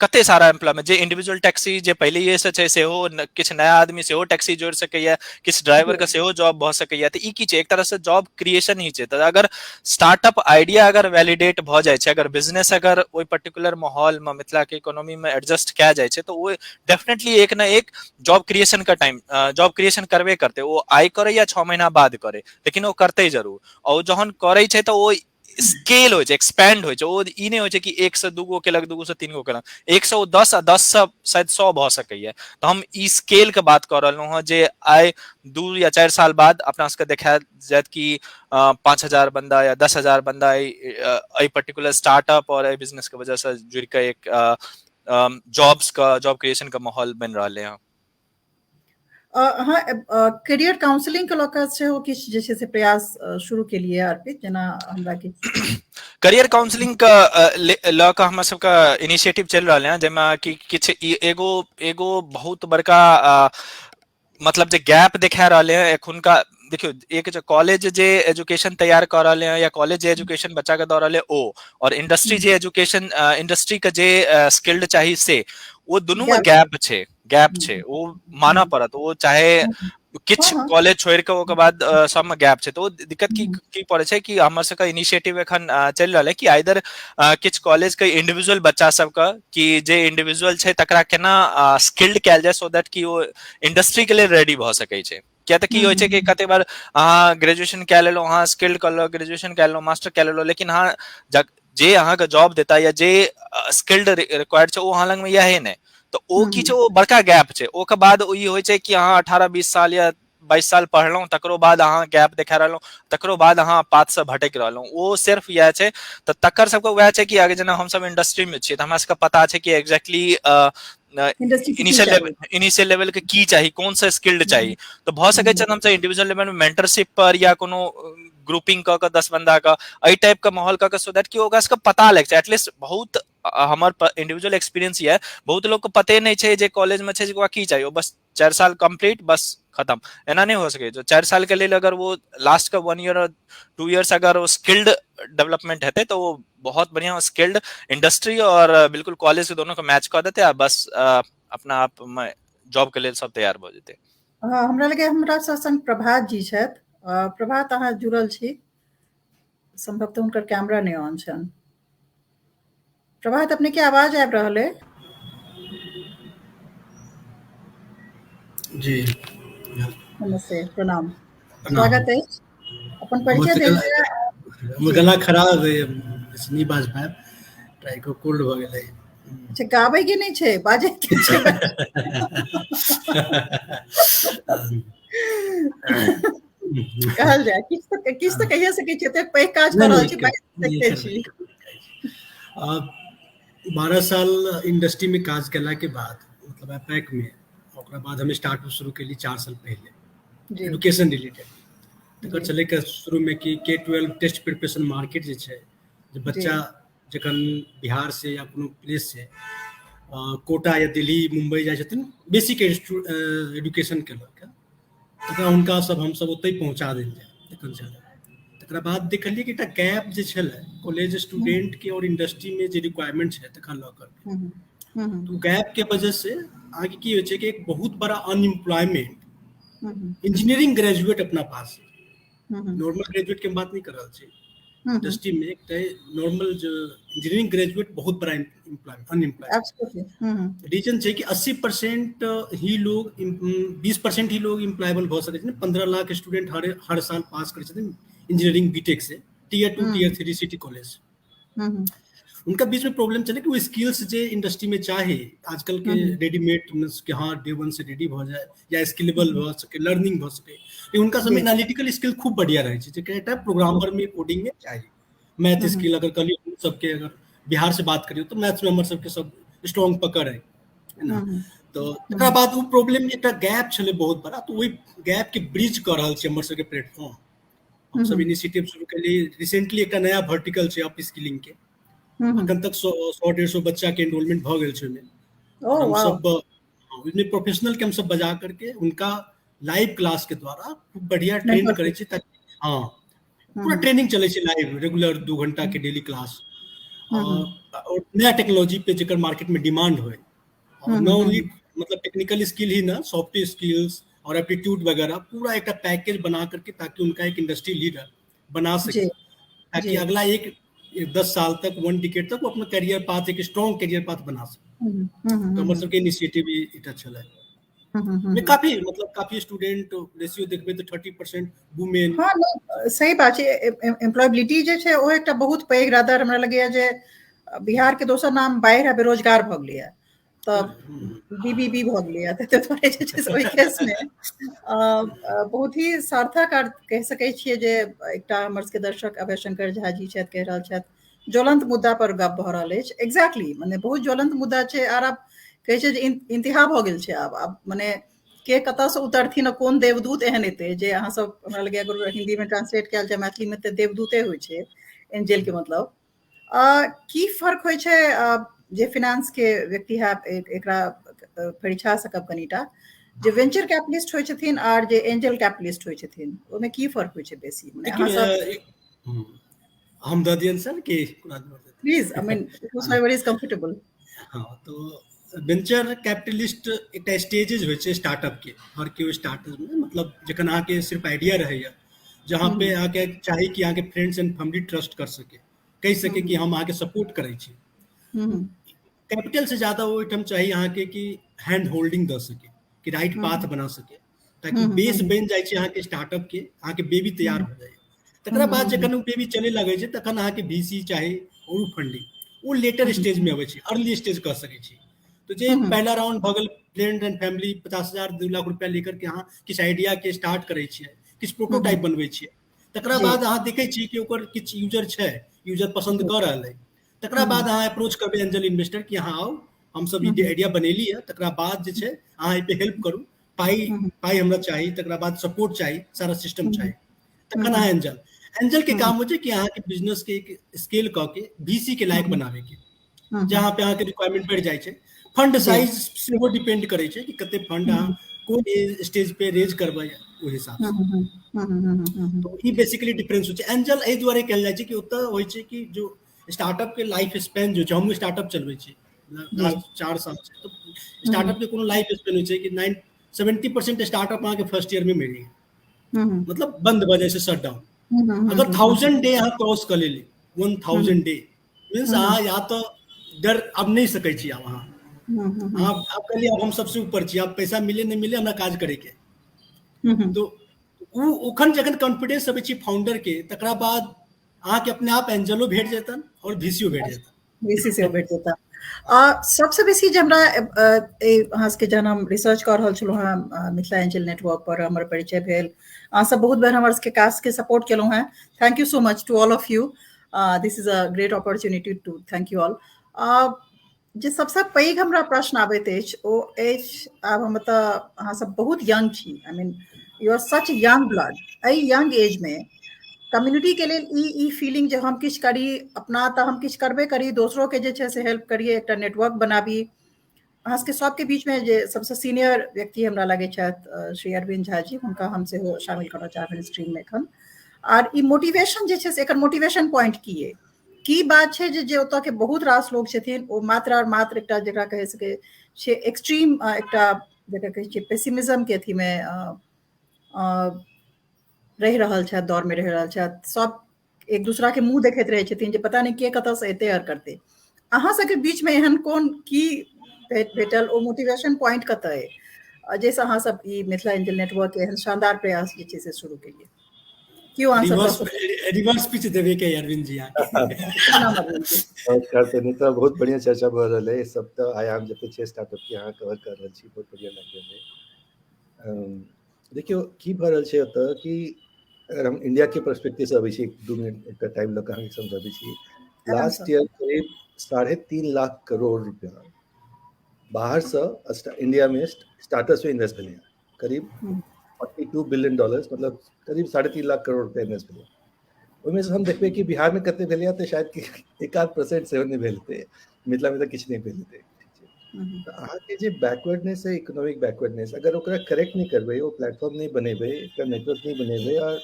कते सारा एम्प्लॉयमेंट, जे इंडिविजुअल टैक्सी जे पहिलेये से छै सेहो किछु नया आदमी सेहो टैक्सी जोड़ि सकैया, किछु ड्राइवर के सेहो जॉब भऽ सकैया। तऽ ई की छै, एक तरह से जॉब क्रिएशन ही छै। तऽ अगर स्टार्टअप आइडिया अगर वैलिडेट भऽ जाइ छै, अगर बिजनेस अगर ओहि पर्टिकुलर माहौल मे मिथिला के इकोनॉमी मे एडजस्ट कए जाइ छै, तऽ ओ डेफिनेटली एक न एक जॉब क्रिएशन के टाइम जॉब क्रिएशन करबे करतै। ओ आइ करे या 6 महीना बाद करे, लेकिन ओ करतै जरूर। और जहन करै छै तऽ ओ स्केल होइ छै, एक्सपेंड होइ छै। ओ ई नहि होइ छै कि 1 से 2 गो केलक, 2 से 3 गो केलक, 1 से 10 आ 10 से शायद 100 भऽ सकैया। तऽ हम ई स्केल के बात कऽ रहलहुँ हँ जे आइ 2 या 4 साल बाद अपना सबके देखा जायत कि 5000 बंदा या 10,000 बंदा एहि पर्टिकुलर स्टार्टअप और एहि बिजनेस के वजह से जुड़ि कऽ एक जॉब्स का जॉब क्रिएशन का माहौल बनि रहलै हँ। अहाँ करियर काउंसलिंग के लऽ कऽ सेहो किछु जे छै से प्रयास शुरू केलियै अर्पित, जेना हमरा किछु करियर काउंसलिंग के लऽ कऽ हमर सबके इनिशिएटिव चलि रहल है, जाहिमे कि किछु एगो एगो बहुत बड़का मतलब जे गैप देखा रहल है एखुनका। देखियौ, एक जे कॉलेज जे एजुकेशन तैयार कऽ रहल है या कॉलेज जे एजुकेशन बच्चा के दऽ रहल है ओ, और इंडस्ट्री जे एजुकेशन इंडस्ट्री के जे स्किल्ड चाही से, ओ दुनू में गैप छै, गैप छै, ओ मानऽ पड़त। ओ चाहे किछु कॉलेज छोड़ि कऽ ओकर बाद सबमे गैप छै। तऽ ओ दिक्कत की की पड़ै छै कि हमर सबके इनिशिएटिव एखन चलि रहल है कि आइदर किछु कॉलेज के इंडिविजुअल बच्चा सबके कि जे इंडिविजुअल छै तकरा केना स्किल्ड कयल जाय सो that कि ओ इंडस्ट्री के लेल रेडी भऽ सकै छै। किया तऽ की होइ छै कि कते बार अहाँ ग्रेजुएशन कए लेलहुँ, अहाँ स्किल्ड कऽ लेलहुँ, ग्रेजुएशन कए लेलहुँ, मास्टर कए लेलहुँ, लेकिन अहाँ जे अहाँके जॉब देता या जे स्किल्ड रिक्वायर्ड छै ओ अहाँ लगमे इएह नहि, तऽ ओ की छै, ओ बड़का गैप छै। ओकर बाद ई होइ छै कि अहाँ 18-20 साल या 22 साल पढ़लहुँ, तकरो बाद अहाँ गैप देखा रहलहुँ, तकरो बाद अहाँ पाथसँ भटकि रहलहुँ। ओ सिर्फ इएह छै। तऽ तकर सबके वएह छै कि आगे जेना हमसब इंडस्ट्रीमे छियै तऽ हमरा सबके पता छै कि exactly initial level, initial level के की चाही, कोन सा स्किल्ड चाही। तऽ भऽ सकै छै हमसब इंडिविजुअल लेवल में मेंटरशिप पर या कोनो ग्रुपिंग कऽ के 10 बंदा के एहि टाइप के माहौल कऽ के, सो that कि ओकरा सबके पता लागि जाए एटलीस्ट। बहुत हमर इंडिविजुअल एक्सपीरियंस ये, बहुत लोग के पते नहि छै जे कॉलेज में छै जे ओकरा की चाही, ओ बस 4 साल कंप्लीट, बस खत्म। एना नहीं हो सके। जो 4 साल के लेल अगर वो लास्ट का 1 ईयर और 2 इयर्स अगर वो स्किल्ड डेवलपमेंट हेतै तो वो बहुत बढ़िया स्किल्ड इंडस्ट्री और बिल्कुल कॉलेज के दोनों के मैच कऽ देतै आ बस अपना आप में जॉब के लेल सब तैयार भऽ जेतै। हँ, हमरा लगैए हमरा सब संग प्रभात जी छथि। प्रभात, अहाँ जुड़ल छी? सम्भवतः हुनकर कैमरा नहि ऑन छनि। प्रभात, अपने के आवाज आबि रहल अइ? जी। नमस्ते, प्रणाम, स्वागत अछि। अपन परिचय देल जाय। हमर गला खराब है, नहि बाज पायब, ट्राई को कोल्ड भऽ गेलै। अच्छा, गाबै के नहि छै, बाजै के छै। कहल जाय, किछु तऽ कहिए सकै छी, एते पैघ काज कऽ रहल छी, बाजि सकते छी। 12 साल इंडस्ट्री में काज केला के बाद, मतलब एपैक में, ओकरा बाद हम स्टार्टअप शुरू केली 4 साल पहले, एजुकेशन रिलेटेड। तकर चले के शुरू में कि K-12 test preparation market जे छै, जे बच्चा जखन बिहार से या कोनो प्लेस से कोटा या दिल्ली मुंबई जाइ छथिन बेसिक एजुकेशन के लऽ के, तकरा हुनका सब हमसब ओतहि पहुँचा देल जाय तखन छलै। तकरा बाद देखलियै कि एकटा गैप जे छलै कॉलेज स्टूडेंट के और इंडस्ट्री में जे रिक्वायरमेंट छै तकरा लऽ करके, तो गैप के वजह से अहाँके की होइ छै कि एक बहुत बड़ा अनएम्प्लॉयमेंट इंजीनियरिंग ग्रेजुएट अपना पास है। नॉर्मल ग्रेजुएट के हम बात नहीं कर रहल छी, इंडस्ट्री में एक नॉर्मल जो इंजीनियरिंग ग्रेजुएट बहुत बड़ा अनएम्प्लॉयमेंट रीजन छै कि 80% ही लोग, 20% ही लोग एम्प्लॉयबल भऽ सकै छै। 15 लाख स्टूडेंट हर हर साल पास करै छथिन इंजीनियरिंग बीटेक से, टीयर 2, टीयर 3 सिटी कॉलेज। उनका बीच में प्रॉब्लम चले कि वो स्किल्स जे इंडस्ट्री में चाहे आजकल के रेडीमेड के, हाँ, डे वन से रेडी भऽ जाए या स्किलेबल भऽ सके, लर्निंग भऽ सके, लेकिन हुनका सबमे एनालिटिकल स्किल खूब बढ़िया रहै छै, जेकरा एकटा प्रोग्रामर में कोडिंग में चाही। मैथ स्किल अगर कहलियै सबके, अगर बिहार से बात करियौ तऽ मैथ्स में हमर सबके सब स्ट्रॉन्ग पकड़ है ना। तऽ तकरा बाद ओ प्रॉब्लम एकटा गैप छलै बहुत बड़ा, तऽ ओहि गैप के ब्रिज कऽ रहल छै हमर सबके प्लेटफॉर्म। हमसब इनिशिएटिव शुरू केलियै रिसेंटली, एकटा नया वर्टिकल छै अप स्किलिंग के। अखन तक 100-150 बच्चा के एनरोलमेंट भऽ गेल छै ओहिमे। हमसब ओहिमे प्रोफेशनल के हमसब बजा करके उनका लाइव क्लास के द्वारा खूब बढ़िया ट्रेन करै छी, ताकि हाँ, पूरा ट्रेनिंग चलै छै लाइव, रेगुलर 2 घंटा के डेली क्लास, और नया टेक्नोलॉजी पे जेकर मार्केट में डिमांड होय, और न ओनली मतलब टेक्निकल स्किल ही ना, सॉफ्ट स्किल्स और एप्टीट्यूड वगैरह पूरा एक पैकेज बना करके, ताकि उनका एक इंडस्ट्री लीडर बना सके, ताकि अगला एक 10 साल तक, 1 डिकेड तक वो अपना करियर पाथ, एक स्ट्रॉन्ग करियर पाथ बना सके। तो हमर सबके इनिशिएटिव एकटा छलै। में काफी मतलब काफी स्टूडेंट रेशियो देखबै तऽ 30% वुमेन। हँ, सही बात छै। एम्प्लॉयबिलिटी जे छै ओ एकटा बहुत पैघ, रादर हमरा लगैया जे बिहार के दोसर नाम बाढ़ि आ बेरोजगार भऽ गेलैया, तऽ बीबीबी भऽ गेलैया। तऽ ताहि दुआरे जे छै से ओहि केसमे बहुत ही सार्थक आर कहि सकै छियै जे एकटा हमर सबके दर्शक अभय शंकर झा जी छथि, कहि रहल छथि ज्वलंत मुद्दा पर गप भऽ रहल अछि। एग्जैक्टली, मने बहुत ज्वलंत मुद्दा छै आर आब कहै छै जे इंतहा भऽ गेल छै। आब आब मने के कतऽसँ उतरथिन आ कोन देवदूत एहन एतै जे अहाँ सब, हमरा लगैया अगर हिंदी में ट्रांसलेट कयल जाय मैथिली में तऽ देवदूते होइ छै एंजेल के मतलब। की फर्क होइ छै, जे फिनांस के व्यक्ति है एकरा फरिछा सकब कनिटा, जे वेंचर कैपिटलिस्ट होइ छथिन आर जे एंजल कैपिटलिस्ट होइ छथिन, ओहिमे की फर्क होइ छै बेसी? मने अहाँ सब हम दऽ दियनि सर कि please, I mean, whosoever is comfortable. हाँ, तो वेंचर कैपिटलिस्ट एकटा स्टेजेज होइ छै स्टार्टअप के। हर केओ स्टार्टअप में मतलब जखन अहाँके सिर्फ आइडिया रहैया, जहाँ पे अहाँके चाही कि अहाँके फ्रेंड्स एंड फैमिली ट्रस्ट कर सके, कहि सके कि हम अहाँके सपोर्ट करै छी, कैपिटल से ज्यादा ओहिठाम चाही अहाँके कि हैंड होल्डिंग दऽ सके, कि राइट पाथ बना सके, ताकि बेस बनि जाइ छै अहाँके स्टार्टअप के, अहाँके बेबी तैयार भऽ जाइए। तकरा बाद जखन ओ बेबी चले लगै छै तखन अहाँके बीसी चाही और फंडिंग ओ लेटर स्टेज में अबै छै, अर्ली स्टेज कह सकै छी। तो जे पहला राउंड भऽ गेल, फ्रेंड एंड फैमिली 50,000 2 लाख रुपया लेकर के अहाँ किछु आइडिया के स्टार्ट करै छियै, किछु प्रोटोटाइप बनबै छियै, तकरा बाद अहाँ देखै छियै कि ओकर किछु यूजर छै, यूजर पसन्द कऽ रहल है, तकरा बाद अहाँ अप्रोच करबै एंजल इन्वेस्टर कि अहाँ आउ, हमसब ई आइडिया बनेली है, तकरा बाद जे छै अहाँ एहि पे हेल्प करू, पाइ पाइ हमरा चाही, तकरा बाद सपोर्ट चाही, सारा सिस्टम चाही। तखन अहाँ एंजल एंजल के काम होइ छै कि अहाँके बिजनेस के एक स्केल कऽ के वीसी के लायक बनाबे के, जहाँ पे अहाँके रिक्वायरमेंट बढ़ि जाइ छै। फंड साइज सेहो डिपेंड करै छै कि कते फंड अहाँ कोन स्टेज पे रेज करबै ओहि हिसाब से। तो ई बेसिकली डिफरेंस होइ छै। एंजल एहि दुआरे कहल जाइ छै कि ओतऽ होइ छै कि जो स्टार्टअप के लाइफ स्पेन जो छै, हमहूँ स्टार्टअप चलबै छी लास्ट 4 साल से, तो स्टार्टअप के कोनो लाइफ स्पेन होइ छै कि 70% स्टार्टअप अहाँके फर्स्ट ईयर में मरि गेल, मतलब बंद भऽ जाइ छै, शटडाउन। अगर 1000 डे अहाँ क्रॉस कऽ लेली, 1000 डे मीन्स अहाँ या तऽ डर आब नहि सकै छी, आब अहाँ आब कहलियै आब हम सबसे ऊपर छी, आब पैसा मिले नहि मिले हमरा काज करे के। तो ओ ओखन जखन कॉन्फिडेंस अबै छै फाउंडर के, तकरा बाद अहाँके अपने आप एंजलो भेट जेतन और वीसीओ भेट जेतन। वीसी सेहो भेट जेता। सबसँ बेसी जे हमरा अहाँ सबके जहन हम रिसर्च कऽ रहल छलहुँ हेँ मिथिला एंजल नेटवर्क पर हमर परिचय भेल, अहाँ सब बहुत बेर हमर सबके काजके सपोर्ट केलहुँ हेँ, thank you so much to all of you, this is a great opportunity to thank you all. जे सबसँ पैघ हमरा प्रश्न आबैत अछि ओ अछि, आब हम तऽ अहाँ सब बहुत यंग छी, I mean you are such young blood, एहि यंग एजमे कम्युनिटी के लेल ई ई फीलिंग जे हम किछु करी, अपना तऽ हम किछु करबे करी, दोसरोके जे छै से हेल्प करियै, एकटा नेटवर्क बनाबी। अहाँ सबके सबके बीचमे जे सबसँ सीनियर व्यक्ति हमरा लगै छथि श्री अरविंद झा जी, हुनका हम सेहो शामिल करऽ चाहबनि स्ट्रीममे एखन। आर ई मोटिवेशन जे छै से एकर मोटिवेशन पॉइंट की अइ, की बात छै जे जे ओतऽ के बहुत रास लोग छथिन ओ मात्र आओर मात्र एकटा जकरा कहि सकै छियै एक्सट्रीम एकटा जकरा कहै छियै पेसिमिज्म के अथीमे रहि रहल छथि, दौरमे रहि रहल छथि, सब एक दूसरा के मुंह देखैत रहै छथिन जे पता नहि के कतऽसँ एतै आओर करतै। अहाँ सबके बीचमे एहन कोन की भेटल, ओ मोटिवेशन पॉइंट कतऽ अइ जाहिसँ अहाँ सब ई मिथिला एंजल नेटवर्क एहन शानदार प्रयास जे छै से शुरू केलियै? क्यों आंसर रिवर्स पिच देवे के अरविंद जी नमस्कार। तऽ बहुत बढ़िया चर्चा भऽ रहल है, सब तऽ आयाम जते छै स्टार्टअप के अहाँ कवर कर रहल छी, बहुत बढ़िया लागि रहल है। देखियौ की भऽ रहल छै ओतऽ कि अगर हम इंडिया के पर्सपेक्टिव से अबै छी, 2 मिनट एकटा टाइम लऽ कऽ अहाँके समझाबै छी। लास्ट ईयर करीब 3.5 लाख करोड़ रुपया बाहरसँ इंडिया में स्टार्टअप्स में इन्वेस्ट भेलै, करीब $42 बिलियन, मतलब करीब 3.5 लाख करोड़ रुपया इन्वेस्ट भेलै। ओहिमे से हम देखबै कि बिहारमे कते भेलै तऽ शायद 1-1% सेहो नहि भेल हेतै, मिथिलामे तऽ किछु नहि भेल हेतै। तऽ अहाँके जे बैकवर्डनेस है, इकोनॉमिक बैकवर्डनेस, अगर ओकरा करेक्ट नहि करबै, ओ प्लेटफॉर्म नहि बनेबै, एकटा नेटवर्क नहि बनेबै आओर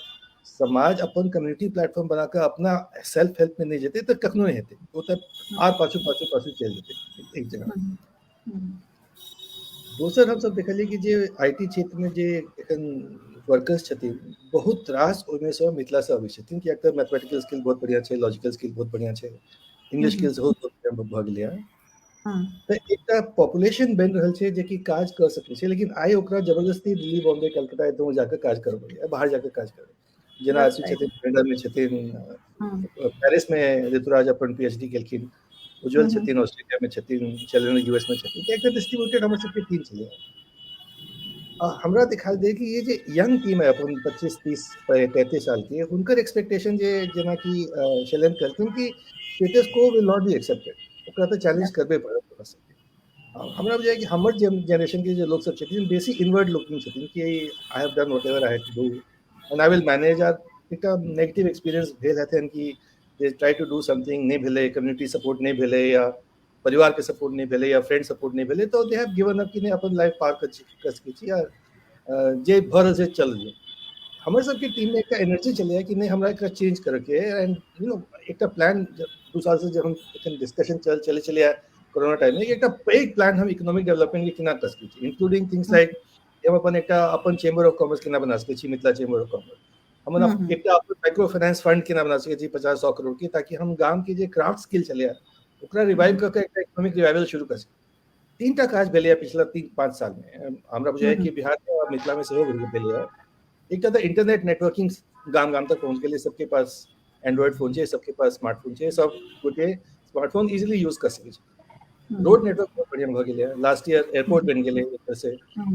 समाज अपन कम्युनिटी प्लेटफॉर्म बना कऽ अपना सेल्फ हेल्प में नहि जेतै तऽ कखनो नहि हेतै, ओ तऽ आर पाछू पाछू पाछू चलि जेतै एक जगह। दोसर हमसब देखलियै कि जे I T क्षेत्रमे जे एखन वर्कर्स छथिन बहुत रास ओहिमे सँ मिथिलासँ अबै छथिन, किएक तऽ मैथमेटिकल स्किल बहुत बढ़िआँ छै, लॉजिकल स्किल बहुत बढ़िआँ छै, इंग्लिश स्किल सेहो बहुत बढ़िआँ भऽ गेलैए। तऽ एकटा पॉपुलेशन बनि रहल छै जेकि काज कऽ सकै छै, लेकिन आइ ओकरा जबरदस्ती दिल्ली, बॉम्बे, कलकत्ता एतौ जाकऽ काज करऽ पड़ैए, बाहर जाकऽ काज करऽ, जेना अथी छथिन कनाडामे छथिन, पेरिसमे ऋतुराज अपन PhD केलखिन, उज्जवल छथिन ऑस्ट्रेलियामे छथिन, शैलेन्द्र यूएस में छथिन। तऽ एकटा डिस्ट्रीब्यूटेड हमर सबके टीम छलै। हमरा दिखाई दे कि ये जे यंग टीम है अपन 25 30 35 साल के, हुनकर एक्सपेक्टेशन जे जेनाकि शैलेन्द्र कहलखिन कि status quo will not be accepted, ओकरा तऽ चैलेंज करबे पड़त हमरा सबके। हमरा बुझाइए कि हमर जेनरेशन के जे लोक सब छथिन बेसी इनवर्ड लुकिंग छथिन कि I have done whatever I have to do and I will manage. आ एकटा नेगेटिव एक्सपीरियंस भेल हेतनि कि they try to do something, नहि भेलै, कम्युनिटी सपोर्ट नहि भेलै या परिवार के सपोर्ट नहि भेलै या फ्रेंड सपोर्ट नहि भेलै, तऽ they have given up कि नहि अपन लाइफ पार कर सकै छी या जे भऽ रहल छै चल दियौ। हमर सबके टीममे एकटा एनर्जी छलैए कि नहि हमरा एकरा चेंज करऽके एंड you know एकटा प्लान 2 साल से जब हम एखन डिस्कशन चलै छलैए कोरोना टाइममे, एकटा पैघ प्लान हम इकोनॉमिक डेवलपमेंट के केना कऽ सकै छी, इंक्लूडिंग थिंग्स लाइक हम अपन एकटा अपन चैम्बर ऑफ कॉमर्स केना बना सकै छी, मिथिला चैम्बर ऑफ कॉमर्स, हम एकटा अपन माइक्रो फाइनेंस फंड केना बना सकै छी 50-100 करोड़ के, ताकि हम गाम के जे क्राफ्ट स्किल छलैए ओकरा रिवाइव कऽ के एकटा इकोनॉमिक रिवाइवल शुरू कऽ सकी। 3टा काज भेलैए पिछला 3-5 साल में, हमरा बुझाइए कि बिहार आ मिथिला में सेहो भेलैए। एकटा तऽ इंटरनेट नेटवर्किंग गाम गाम तक पहुँच गेलै, सबके पास एंड्रॉइड फोन छै, सबके पास स्मार्टफोन छै, सब गोटे स्मार्टफोन इजीली यूज कऽ सकै छै। रोड नेटवर्क बहुत बढ़िआँ भऽ गेलैए, लास्ट ईयर एयरपोर्ट बनि गेलै एक तरहसँ,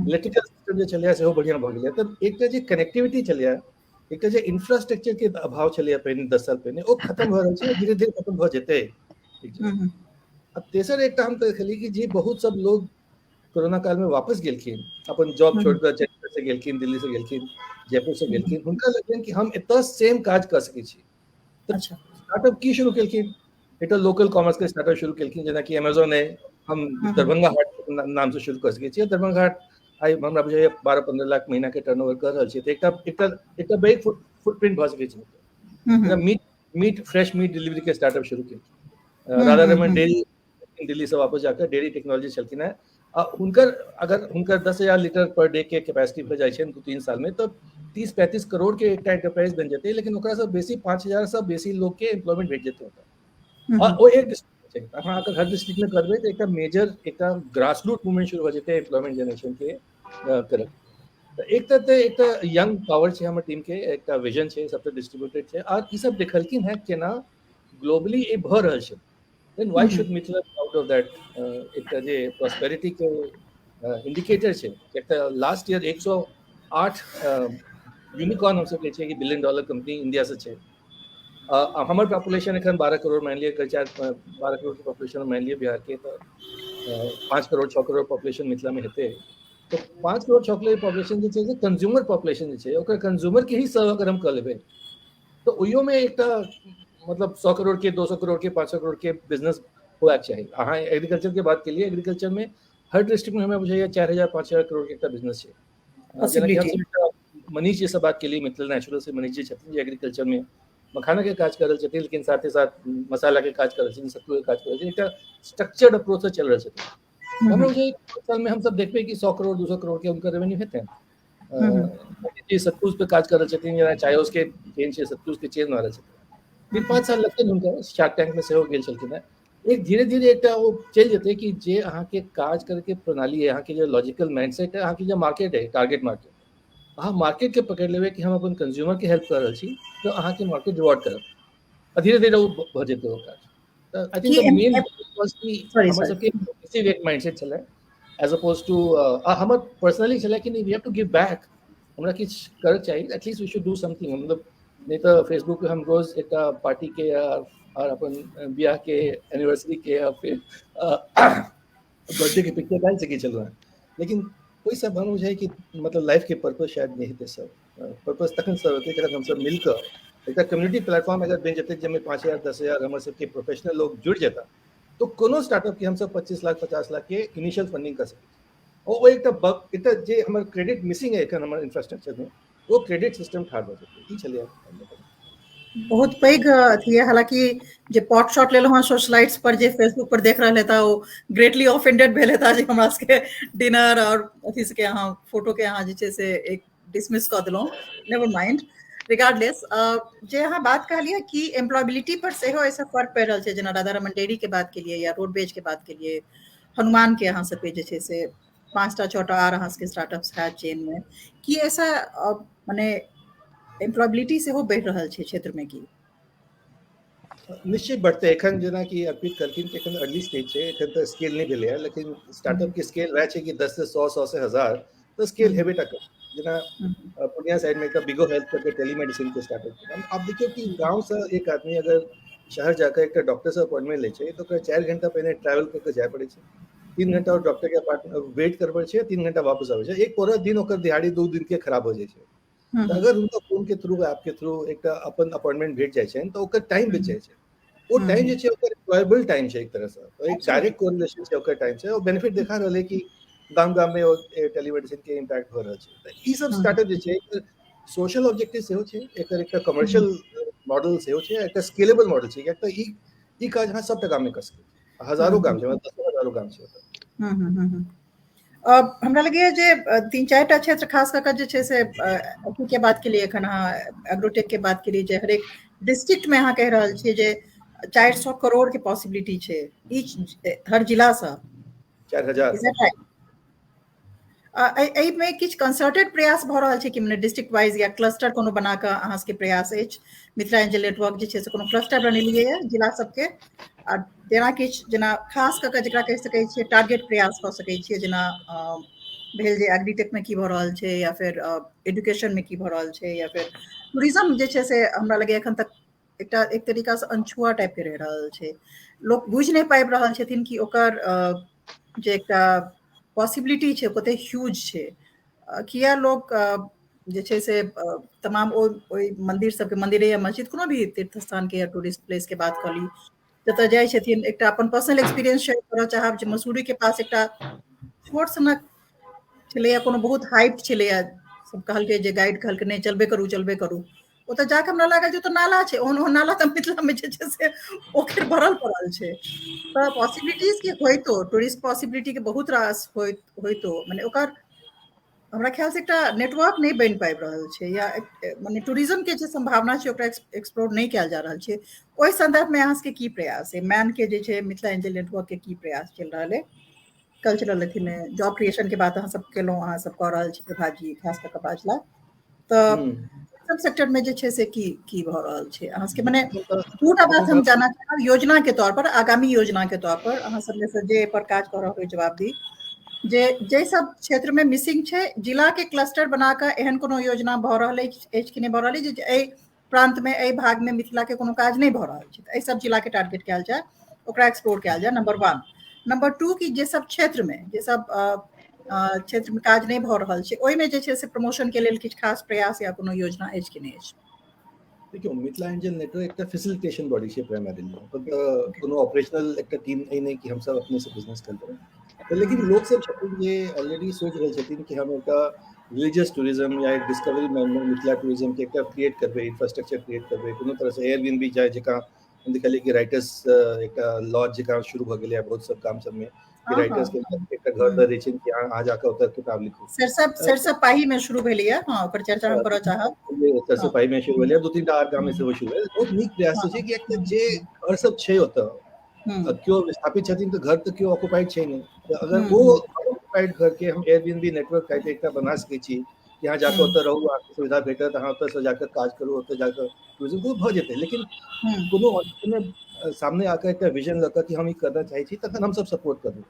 इलेक्ट्रिकल सिस्टम जे छलैए सेहो बढ़िआँ भऽ गेलै। तऽ एकटा जे कनेक्टिविटी छलैए, एकटा जे इंफ्रास्ट्रक्चर के अभाव छलैए पहिने 10 साल पहिने, ओ खत्म भऽ रहल छै, धीरे धीरे खत्म भऽ जेतै। आ तेसर एकटा हम देखलियै कि जे बहुत सब लोग कोरोना काल में वापस गेलखिन, अपन जॉब छोड़ कऽ चंडीगढ़ से गेलखिन, दिल्ली से गेलखिन, जयपुर से गेलखिन, हुनका लगलनि कि हम एतऽ सेम काज कऽ सकै छी। तऽ स्टार्टअप की शुरू केलखिन, एकटा लोकल कॉमर्स के स्टार्टअप शुरू केलखिन, जेनाकि अमेजोन है, हम दरभंगा हाट नाम से शुरू कऽ सकै छी। दरभंगा हाट आइ हमरा बुझाइए 12-15 लाख महीना के टर्नओवर कऽ रहल छै, तऽ एकटा एकटा एकटा पैघ फुटप्रिंट भऽ सकै छै। Meat meat fresh meat delivery के स्टार्टअप शुरू केलखिन। राधा रमन डेयरी दिल्ली से वापस जाकर डेयरी टेक्नोलॉजी छलखिन हेँ, आ हुनकर अगर हुनकर 10,000 लीटर पर डे के कैपेसिटी भऽ जाइ छै 2-3 साल में, तऽ 30-35 करोड़ के एकटा एंटरप्राइज बनि जेतै, लेकिन ओकरा से बेसी 5,000 से बेसी लोग के एम्प्लॉयमेंट भेट जेतै ओतऽ। आ ओ एक डिस्ट्रिक्ट छै, अहाँ अगर हर डिस्ट्रिक्ट में करबै तऽ एकटा मेजर एकटा ग्रासरूट मूवमेंट शुरू भऽ जेतै एम्प्लॉयमेंट जनरेशन के करब। तऽ एकटा तऽ एकटा यंग पावर छै हमर टीम के, एकटा विजन छै, सबटा डिस्ट्रीब्यूटेड छै, आर ई सब देखलखिन हेँ केना ग्लोबली ई भऽ रहल छै। Then why should Mithila be out of that? एकटा जे प्रॉस्पेरिटी के इंडिकेटर छै, एकटा लास्ट ईयर 108 यूनिकॉर्न हमसब कहै छियै कि बिलियन डॉलर कंपनी इंडिया से छै। हमर पॉपुलेशन एखन 12 करोड़ मानि लिअ, 4-12 करोड़ के पॉपुलेशन मानि लिअ बिहार के, तऽ 5 करोड़ 6 करोड़ पॉपुलेशन मिथिला में हेतै, तऽ 5 करोड़ 6 करोड़ पॉपुलेशन जे छै से कंज्यूमर पॉपुलेशन जे छै, ओकर कंज्यूमर के ही सर्व अगर हम कऽ लेबै तऽ ओहियोमे एकटा मतलब 100 करोड़ के 200 करोड़ के 500 करोड़ के बिजनेस होबाक चाही। अहाँ एग्रीकल्चर के बात केलियै, एग्रीकल्चर में हर डिस्ट्रिक्ट में हमरा बुझाइए 4,000-5,000 करोड़ के एकटा बिजनेस छै। जेनाकि हमसब मनीष जी से बात केलियै, मिथिला नेचुरल से मनीष जी छथिन जे एग्रीकल्चर में मखाना के काज कर रहल छथिन, लेकिन साथ ही साथ मसाला के काज कर रहल छथिन, सत्तू के काज कर रहल छथिन, एकटा स्ट्रक्चर्ड अप्रोच से चल रहल छथिन। हमरा बुझाइए साल में हमसब देखबै कि 100 करोड़ 200 करोड़ के हुनकर रेवेन्यू हेतै। जी सत्तू पे काज कर रहल छथिन, जेना चायोस के चेन छै, सत्तू के चेन मारल छथिन, 3-5 साल लगतै हुनका। शार्क टैंक में सेहो गेल छलखिन हेँ। एक धीरे धीरे एकटा ओ चलि जेतै कि जे अहाँके काज करैके प्रणाली है, अहाँके जे लॉजिकल माइंडसेट है, अहाँके जे मार्केट है, टारगेट मार्केट, अहाँ मार्केट के पकड़ि लेबै कि हम अपन कंज्यूमर के हेल्प कऽ रहल छी, तऽ अहाँके मार्केट रिवॉर्ड करत, आ धीरे धीरे ओ भऽ जेतै ओ काज। तऽ I think the main कि हमर सबके एक माइंडसेट छलै एज अपोज टू हमर पर्सनली छलै कि नहि, we have to give back, हमरा किछु करैके चाही, at least we should do something. मतलब नहि तऽ फेसबुक पे हम रोज एकटा पार्टी के और अपन बियाह के एनिवर्सरी के या फिर बर्थडे के पिक्चर डालि सकै छलहुँ हेँ, लेकिन ओहि सब हम बुझाइ कि मतलब लाइफ के पर्पस शायद नहि हेतै सब। पर्पस तखन सब हेतै जखन हमसब मिल कऽ एकटा कम्युनिटी प्लेटफॉर्म अगर बनि जेतै, जाहिमे 5,000 10,000 हमर सबके प्रोफेशनल लोग जुड़ि जेता, तो कोनो स्टार्टअप के हमसब 25 लाख 50 लाख के इनिशियल फंडिंग कर सकै छी। ओ एकटा एकटा जे हमर क्रेडिट मिसिंग है एखन हमर इंफ्रास्ट्रक्चर में, ओ क्रेडिट सिस्टम ठाढ़ भऽ जेतै। ई छलैए बहुत पैघ अथी है। हालांकि जे पॉट शॉट लेलहुँ हँ सोशलाइट्स पर, जे फेसबुक पर देख रहल हेता ओ ग्रेटली ऑफेंडेड भेल हेता जे हमरा सबके डिनर और अथी सबके अहाँ फोटो के अहाँ जे छै से एक डिसमिस कऽ देलहुँ। नेवर माइंड, रिगार्डलेस जे अहाँ बात कहलियै कि एम्प्लॉयबिलिटी पर सेहो एहिसँ फर्क पड़ि रहल छै, जेना राधा रमन डेयरी के बात केलियै या रोडवेज के बात केलियै, हनुमान के अहाँ सबके जे छै से 5टा 6टा आर अहाँ सबके स्टार्टअप्स है चेन में, की ऐसा मने एम्प्लॉयबिलिटी सेहो बढ़ि रहल छै क्षेत्र में की? निश्चित बढ़तै। एखन जेनाकि अर्पित कहलखिन कि एखन अर्ली स्टेज छै, एखन तऽ स्केल नहि भेलैए, लेकिन स्टार्टअप के स्केल वएह छै कि 10 से 100, 100 से 1000, तऽ स्केल हेबे टा करतै। जेना पूर्णिया साइड में एकटा बिगो हेल्थ करके टेलीमेडिसिन के स्टार्टअप छै। आब देखियौ कि गाँव से एक आदमी अगर शहर जाकर एकटा डॉक्टर से अपॉइंटमेंट लै छै तऽ ओकरा 4 घंटा पहिने ट्रैवल कऽ के जाय पड़ै छै, 3 घंटा और डॉक्टर के अपार्टमेंट वेट करऽ पड़ै छै, 3 घंटा वापस आबै छै, एक पूरा दिन ओकर दिहाड़ी 2 दिन के खराब हो जाइ छै। तऽ अगर हुनका फोन के थ्रू, ऐप के थ्रू एकटा अपन अपॉइंटमेंट भेट जाइ छनि तऽ ओकर टाइम बचि जाइ छै। ओ टाइम जे छै ओकर एम्प्लॉयबल टाइम छै एक तरह से, तऽ एक डायरेक्ट कोरिलेशन छै ओकर टाइम से। ओ बेनिफिट देखा रहल है कि गाम गाम में ओ टेलीमेडिसिन के इम्पैक्ट भऽ रहल छै। तऽ ई सब स्टार्टअप जे छै एकर सोशल ऑब्जेक्टिव सेहो छै, एकर एकटा कमर्शियल मॉडल सेहो छै, एकटा स्केलेबल मॉडल छै, किएक तऽ ई काज अहाँ सबटा गाम में कऽ सकै छी, हजारो गाम छै, दसो हजारो गाम छै ओतऽ। हमरा लगैए जे 3-4टा क्षेत्र खास कऽ कऽ जे छै से अथी के बात केलियै एखन अहाँ एग्रोटेक के बात केलियै, जे हरेक डिस्ट्रिक्ट में अहाँ कहि रहल छियै जे 400 करोड़ के पॉसिबिलिटी छै ईच हर जिलासँ। 4,000। एहिमे किछु कंसर्टेड प्रयास भऽ रहल छै कि मने डिस्ट्रिक्ट वाइज या क्लस्टर कोनो बना कऽ अहाँ सबके प्रयास अछि? मिथिला एंजल नेटवर्क जे छै से कोनो क्लस्टर बनेलियै ये जिला सबके, आ जेना किछु जेना खास कऽ कऽ जेकरा कहि सकै छियै टारगेट प्रयास कऽ सकै छियै, जेना भेल जे एग्रीटेक में की भऽ रहल छै या फेर एजुकेशन में की भऽ रहल छै या फेर टूरिज्म जे छै से हमरा लगैए एखन तक एकटा एक तरीका से अनछुआ टाइप के रहि रहल छै। लोक बुझि नहि पाबि रहल छथिन कि ओकर जे एकटा पॉसिबिलिटी छै कते ह्यूज छै। किया लोक जे छै से तमाम ओहि मंदिर सबके, मंदिरे या मस्जिद कोनो भी तीर्थ स्थान के या टूरिस्ट प्लेस के बात कऽ ली, जतऽ जाइ छथिन, एकटा अपन पर्सनल एक्सपीरियंस शेयर करऽ चाहब जे मसूरी के पास एकटा छोट सनक छलैया, कोनो बहुत हाइप छलैया, सब कहलकै जे गाइड कहलकै नहि चलबे करू चलबे करू, ओतऽ जाकऽ हमरा लागल जे ओतऽ नाला छै, ओहन ओहन नाला तऽ मिथिला मे जे छै से पोखरि भरल पड़ल छै। तऽ पॉसिबिलिटीज के होइतो, टूरिस्ट पॉसिबिलिटी के बहुत रास होइतो मने ओकर हमरा ख्याल से एकटा नेटवर्क नहि बनि पाबि रहल छै, या मने टूरिज्म के जे संभावना छै ओकरा एक्सप्लोर नहि कयल जा रहल छै। ओहि संदर्भ में अहाँ सबके की प्रयास है, मैन के जे छै मिथिला एंजल नेटवर्क के की प्रयास चलि रहल है कल्चरल अथी में? जॉब क्रिएशन के बात अहाँ सब केलहुँ, अहाँ सब कऽ रहल छी प्रभात जी खास कऽ कऽ बाजला, तऽ सब सेक्टर में जे छै से की की भऽ रहल छै अहाँ सबके? मने दूटा बात हम जानऽ चाहब योजना के तौर पर, आगामी योजना के तौर पर अहाँ सब में से जे पर काज कऽ रहल जवाब दी जे जाहि सब क्षेत्र में मिसिंग छै, जिला के क्लस्टर बना कऽ एहन कोनो योजना भऽ रहल अछि कि नहि भऽ रहल अछि जे एहि प्रांत में एहि भाग में मिथिला के कोनो काज नहि भऽ रहल छै, एहि सब जिला के टारगेट कयल जाय, ओकरा एक्सप्लोर कयल जाय, नंबर 1। नंबर 2 कि जे सब क्षेत्र में जे सब क्षेत्र में काज नहि भऽ रहल छै ओहिमे जे छै से प्रमोशन के लेल किछु खास प्रयास या कोनो योजना अछि कि नहि अछि? देखियौ, मिथिला एंजल नेटवर्क एकटा फैसिलिटेशन बॉडी छै प्राइमरीली, कोनो ऑपरेशनल एकटा टीम एहि नहि कि हमसब अपने से बिजनेस करबै, लेकिन लोक सब छथिन जे ऑलरेडी सोच रहल छथिन कि हम एकटा रिलीजियस टूरिज्म या एक डिस्कवरी मिथिला टूरिज्म के एकटा क्रिएट करबै, इंफ्रास्ट्रक्चर क्रिएट करबै कोनो तरह से। एयरबीएनबी जाय जकाँ हम देखलियै कि राइटर्स एकटा लॉज जकाँ शुरू भऽ गेलै बहुत सब काम सबमे कि राइटर्स के एकटा घर दऽ दै छै कि अहाँ जाकऽ ओतऽ किताब लिखू। सरसब पाही में शुरू भेलैया, हाँ ओकर चर्चा हम करऽ चाहब। सरसब पाही में शुरू भेलैया, 2-3 टा आर गाम में सेहो शुरू भेल। बहुत नीक प्रयास छै कि एकटा जे घर सब छै ओतऽ केओ विस्थापित छथिन तऽ घर तऽ केओ ऑक्युपाइड छै नहि, तऽ अगर ओ ऑक्युपाइड घर के हम एयरबीएनबी नेटवर्क टाइप एकटा बना सकै छी कि अहाँ जाकऽ ओतऽ रहू, अहाँके सुविधा भेटत, अहाँ ओतऽसँ जाकऽ काज करू, ओतऽ जाकऽ टूरिज्म करू, भऽ जेतै। लेकिन कोनो सामने आकर एकटा विजन लऽ कऽ कि हम ई करना चाहै छी, तखन हमसब सपोर्ट करबै।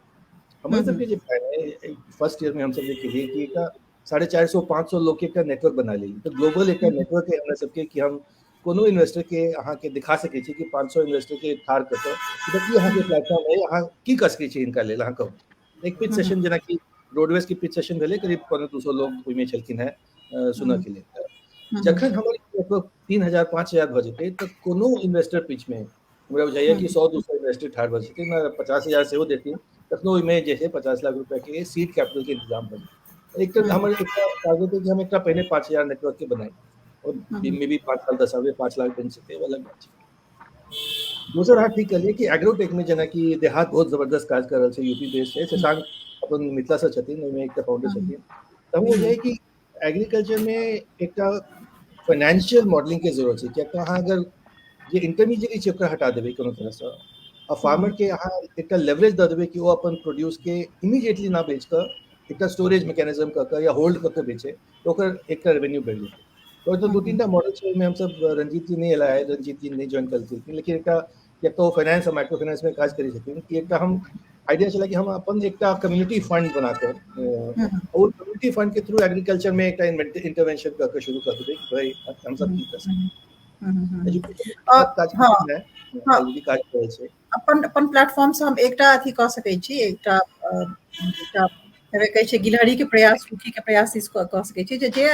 हमर सबके जे प्लान है फर्स्ट ईयर में हमसब जे केलियै कि एकटा 450-500 लोग के एकटा नेटवर्क बना लेलियै, तऽ ग्लोबल एकटा नेटवर्क है हमरा सबके कि हम कोनो इन्वेस्टर के अहाँके दिखा सकै छी कि 500 इन्वेस्टर के ठाढ़ कऽ कऽ की अहाँके प्लेटफॉर्म है, अहाँ की कऽ सकै छी हिनका लेल, अहाँ कहू। एक पिच सेशन जेनाकि रोडवेज के पिच सेशन भेलै, करीब 175 लोग ओहिमे छलखिन हेँ सुनऽ के लेल। जखन हमर नेटवर्क 3000-5000 भऽ जेतै तऽ कोनो इन्वेस्टर पिच में हमरा बुझाइया कि 100-200 इन्वेस्टर ठाढ़ भऽ जेतै, 50,000 सेहो देथिन तखनो ओहिमे जे छै 50 लाख रुपया के सीड कैपिटल के इंतजाम भऽ जेतै। एक हमर एकटा टारगेट है कि हम एकटा पहिने 5000 नेटवर्क के बनाई और मे भी 5 साल 10 साल में 5 लाख बनि सकै, अलग बात छै। दोसर अहाँ ठीक कहलियै कि एग्रोटेक में जेनाकि देहात बहुत जबरदस्त काज कर रहल छै, यूपी बेस्ड छै, शशांक अपन मिथिला से छथिन, ओहिमे एकटा फाउंडर छथिन। तऽ हम बुझाइया कि एग्रीकल्चर में एकटा फाइनेंशियल मॉडलिंग के जरूरत छै, कियाक तऽ अहाँ अगर जे इंटरमीडिएट छै ओकरा हटा देबै कोनो तरहसँ आ फार्मर के अहाँ एकटा लेवरेज दऽ देबै कि ओ अपन प्रोड्यूस के इमीडिएटली ना बेच कऽ एकटा स्टोरेज मैकेनिज्म कऽ कऽ या होल्ड कऽ कऽ बेचे तऽ ओकर एकटा रेवेन्यू बढ़ि जेतै। तऽ 2-3 टा मॉडल छै ओहिमे हमसब, रंजीत जी नहि एला है, रंजीत जी नहि ज्वाइन कलखिन, लेकिन एकटा कियाक तऽ ओ फाइनेंस आ माइक्रो फाइनेंस में काज करै छथिन कि एकटा हम आइडिया छलै कि हम अपन एकटा कम्युनिटी फंड बना कऽ और कम्युनिटी फंड के थ्रू एग्रीकल्चर में एकटा इंटरवेंशन कऽ के शुरू कर देबै कि भाई हमसब की कर सकै। काज करै छै अपन अपन प्लेटफॉर्म से हम एकटा अथी कऽ सकै छी, एकटा एकटा कहै छै गिलहरी के प्रयास, सुखी के प्रयास कऽ सकै छी जे जे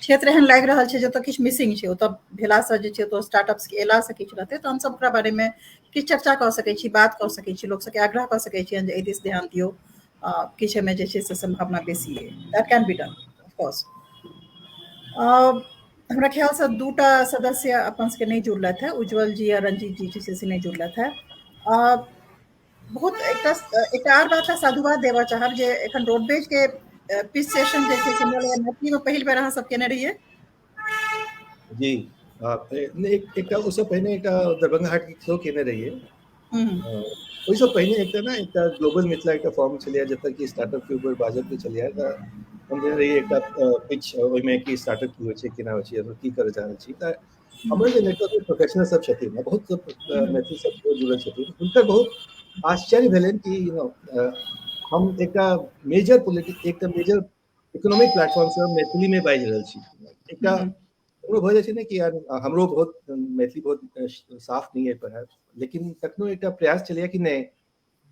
क्षेत्र एहन लागि रहल छै जतऽ किछु मिसिंग छै ओतऽ भेलासँ जे छै ओतऽ स्टार्टअप्स के एलासँ किछु रहतै, तऽ हमसब ओकरा बारेमे किछु चर्चा कऽ सकै छी, बात कऽ सकै छी, लोक सबके आग्रह कऽ सकै छियनि जे एहि दिस ध्यान दियौ, किछु एहिमे जे छै से सम्भावना बेसी अइ। That can be done of course. हमरा ख्यालसँ 2टा सदस्य अपन सबके नहि जुड़लथि है, उज्जवल जी आ रंजीत जी जे छै से नहि जुड़लथि है। बहुत एकटा एकटा आर बात साधुवाद देबऽ चाहब जे एखन रोडवेज के पिच सेशन जे छै से मैथिली में पहिल बेर अहाँ सब केने रहियै। जी, एकटा ओहिसँ पहिने एकटा दरभंगा हाट के सेहो केने रहियै। ओहिसँ पहिने एकटा ने एकटा ग्लोबल मिथिला एकटा फॉर्म छलैया जतऽ कि स्टार्टअप के ऊपर बाजब के छलैया, तऽ हम देने रहियै एकटा पिच ओहिमे कि स्टार्टअप की होइ छै, केना होइ छै, की करऽ चाहै छी। तऽ हमर जे नेटवर्क प्रोफेशनल सब छथिन, बहुत सब मैथिल सब जुड़ल छथिन, हुनकर बहुत आश्चर्य भेलनि कि यू नो हम एकटा मेजर पोलिटिक एकटा मेजर इकोनॉमिक प्लेटफॉर्म से मैथिली में बाजि रहल छी। एकटा ककरो भऽ जाइ छै ने कि यार हमरो बहुत मैथिली बहुत साफ नहि अइ पढ़ाइ, लेकिन तखनो एकटा प्रयास छलैए कि नहि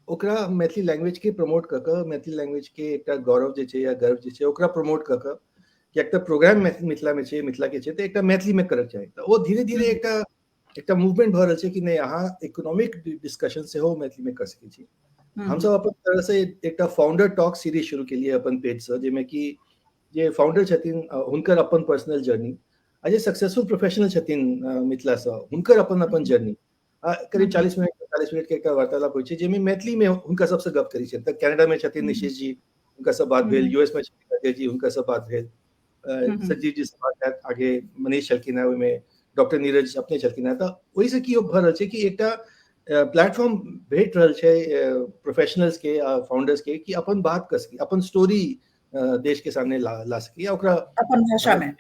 ओकरा मैथिली लैंग्वेजके प्रमोट कऽ कऽ, मैथिली लैंग्वेजके एकटा गौरव जे छै या गर्व जे छै ओकरा प्रमोट कऽ कऽ, किएक तऽ प्रोग्राम मिथिलामे छै, मिथिलाके छै, तऽ एकटा मैथिलीमे करक चाही। तऽ ओ धीरे धीरे एकटा एकटा मूवमेंट भऽ रहल छै कि नहि अहाँ इकोनॉमिक डिस्कशन सेहो मैथिलीमे कऽ सकै छी। हमसब अपन तरहसँ एकटा फाउंडर टॉक सीरीज शुरू केलियै अपन पेजसँ, जाहिमे कि जे फाउंडर छथिन हुनकर अपन पर्सनल जर्नी आ जे सक्सेसफुल प्रोफेशनल छथिन मिथिलासँ हुनकर अपन अपन जर्नी, करीब 40 मिनट 45 मिनट के एकटा वार्तालाप होइ छै, जाहिमे मैथिलीमे हुनका सबसँ गप करै छियनि। तऽ कनाडामे छथिन निशिश जी, हुनका सब बात भेल, यूएस में छथिन अजय जी, हुनका सब बात भेल, संजीव जी से बात हैत, आगे मनीष छलखिन हेँ, ओहिमे डॉक्टर नीरज अपने छलखिन हेँ। तऽ ओहिसँ की भऽ रहल छै कि एकटा प्लेटफॉर्म भेट रहल छै प्रोफेशनल्स के आ फाउंडर्स के कि अपन बात कऽ सकी, अपन स्टोरी देश के सामने ला ला सकी, आ ओकरा अपन भाषा में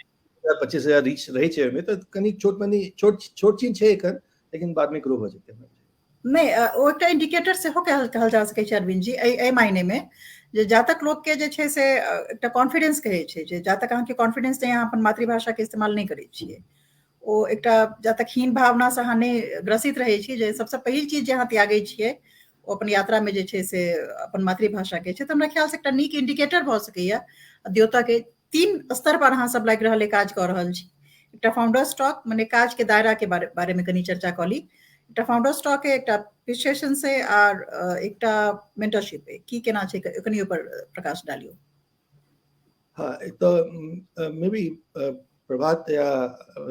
25,000 रीच रहै छै ओहिमे, तऽ कनि छोट मनी छोट छोट चीज छै एखन, लेकिन बादमे ग्रो भऽ जेतै। नहि, ओ एकटा इंडिकेटर सेहो कहल कहल जा सकै छै अरविंद जी, एहि एहि मायने मे जे जा तक लोक के जे छै से एकटा कॉन्फिडेंस कहै छै जे जा तक अहाँके कॉन्फिडेंस नहि, अहाँ अपन मातृभाषा के इस्तेमाल नहि करै छियै, ओ एकटा जा तक हीन भावना से अहाँ नहि ग्रसित रहै छी जे सबसँ पहिल चीज जे अहाँ त्यागै छियै ओ अपन यात्रा मे जे छै से अपन मातृभाषा के छै। तऽ हमरा ख्याल से एकटा नीक इंडिकेटर भऽ सकैया द्योता के। 3 स्तर पर अहाँ सब लागि रहल काज कऽ रहल छी। एकटा फाउंडर्स टॉक, मने काज के दायरा के बारे में कनी चर्चा कऽ ली। एकटा फाउंडर्स टॉक है, एकटा पिच सेशन से, आर एकटा मेंटरशिप है। की केना छै कनी ऊपर प्रकाश डालियो। हाँ, तऽ मे बी प्रभात या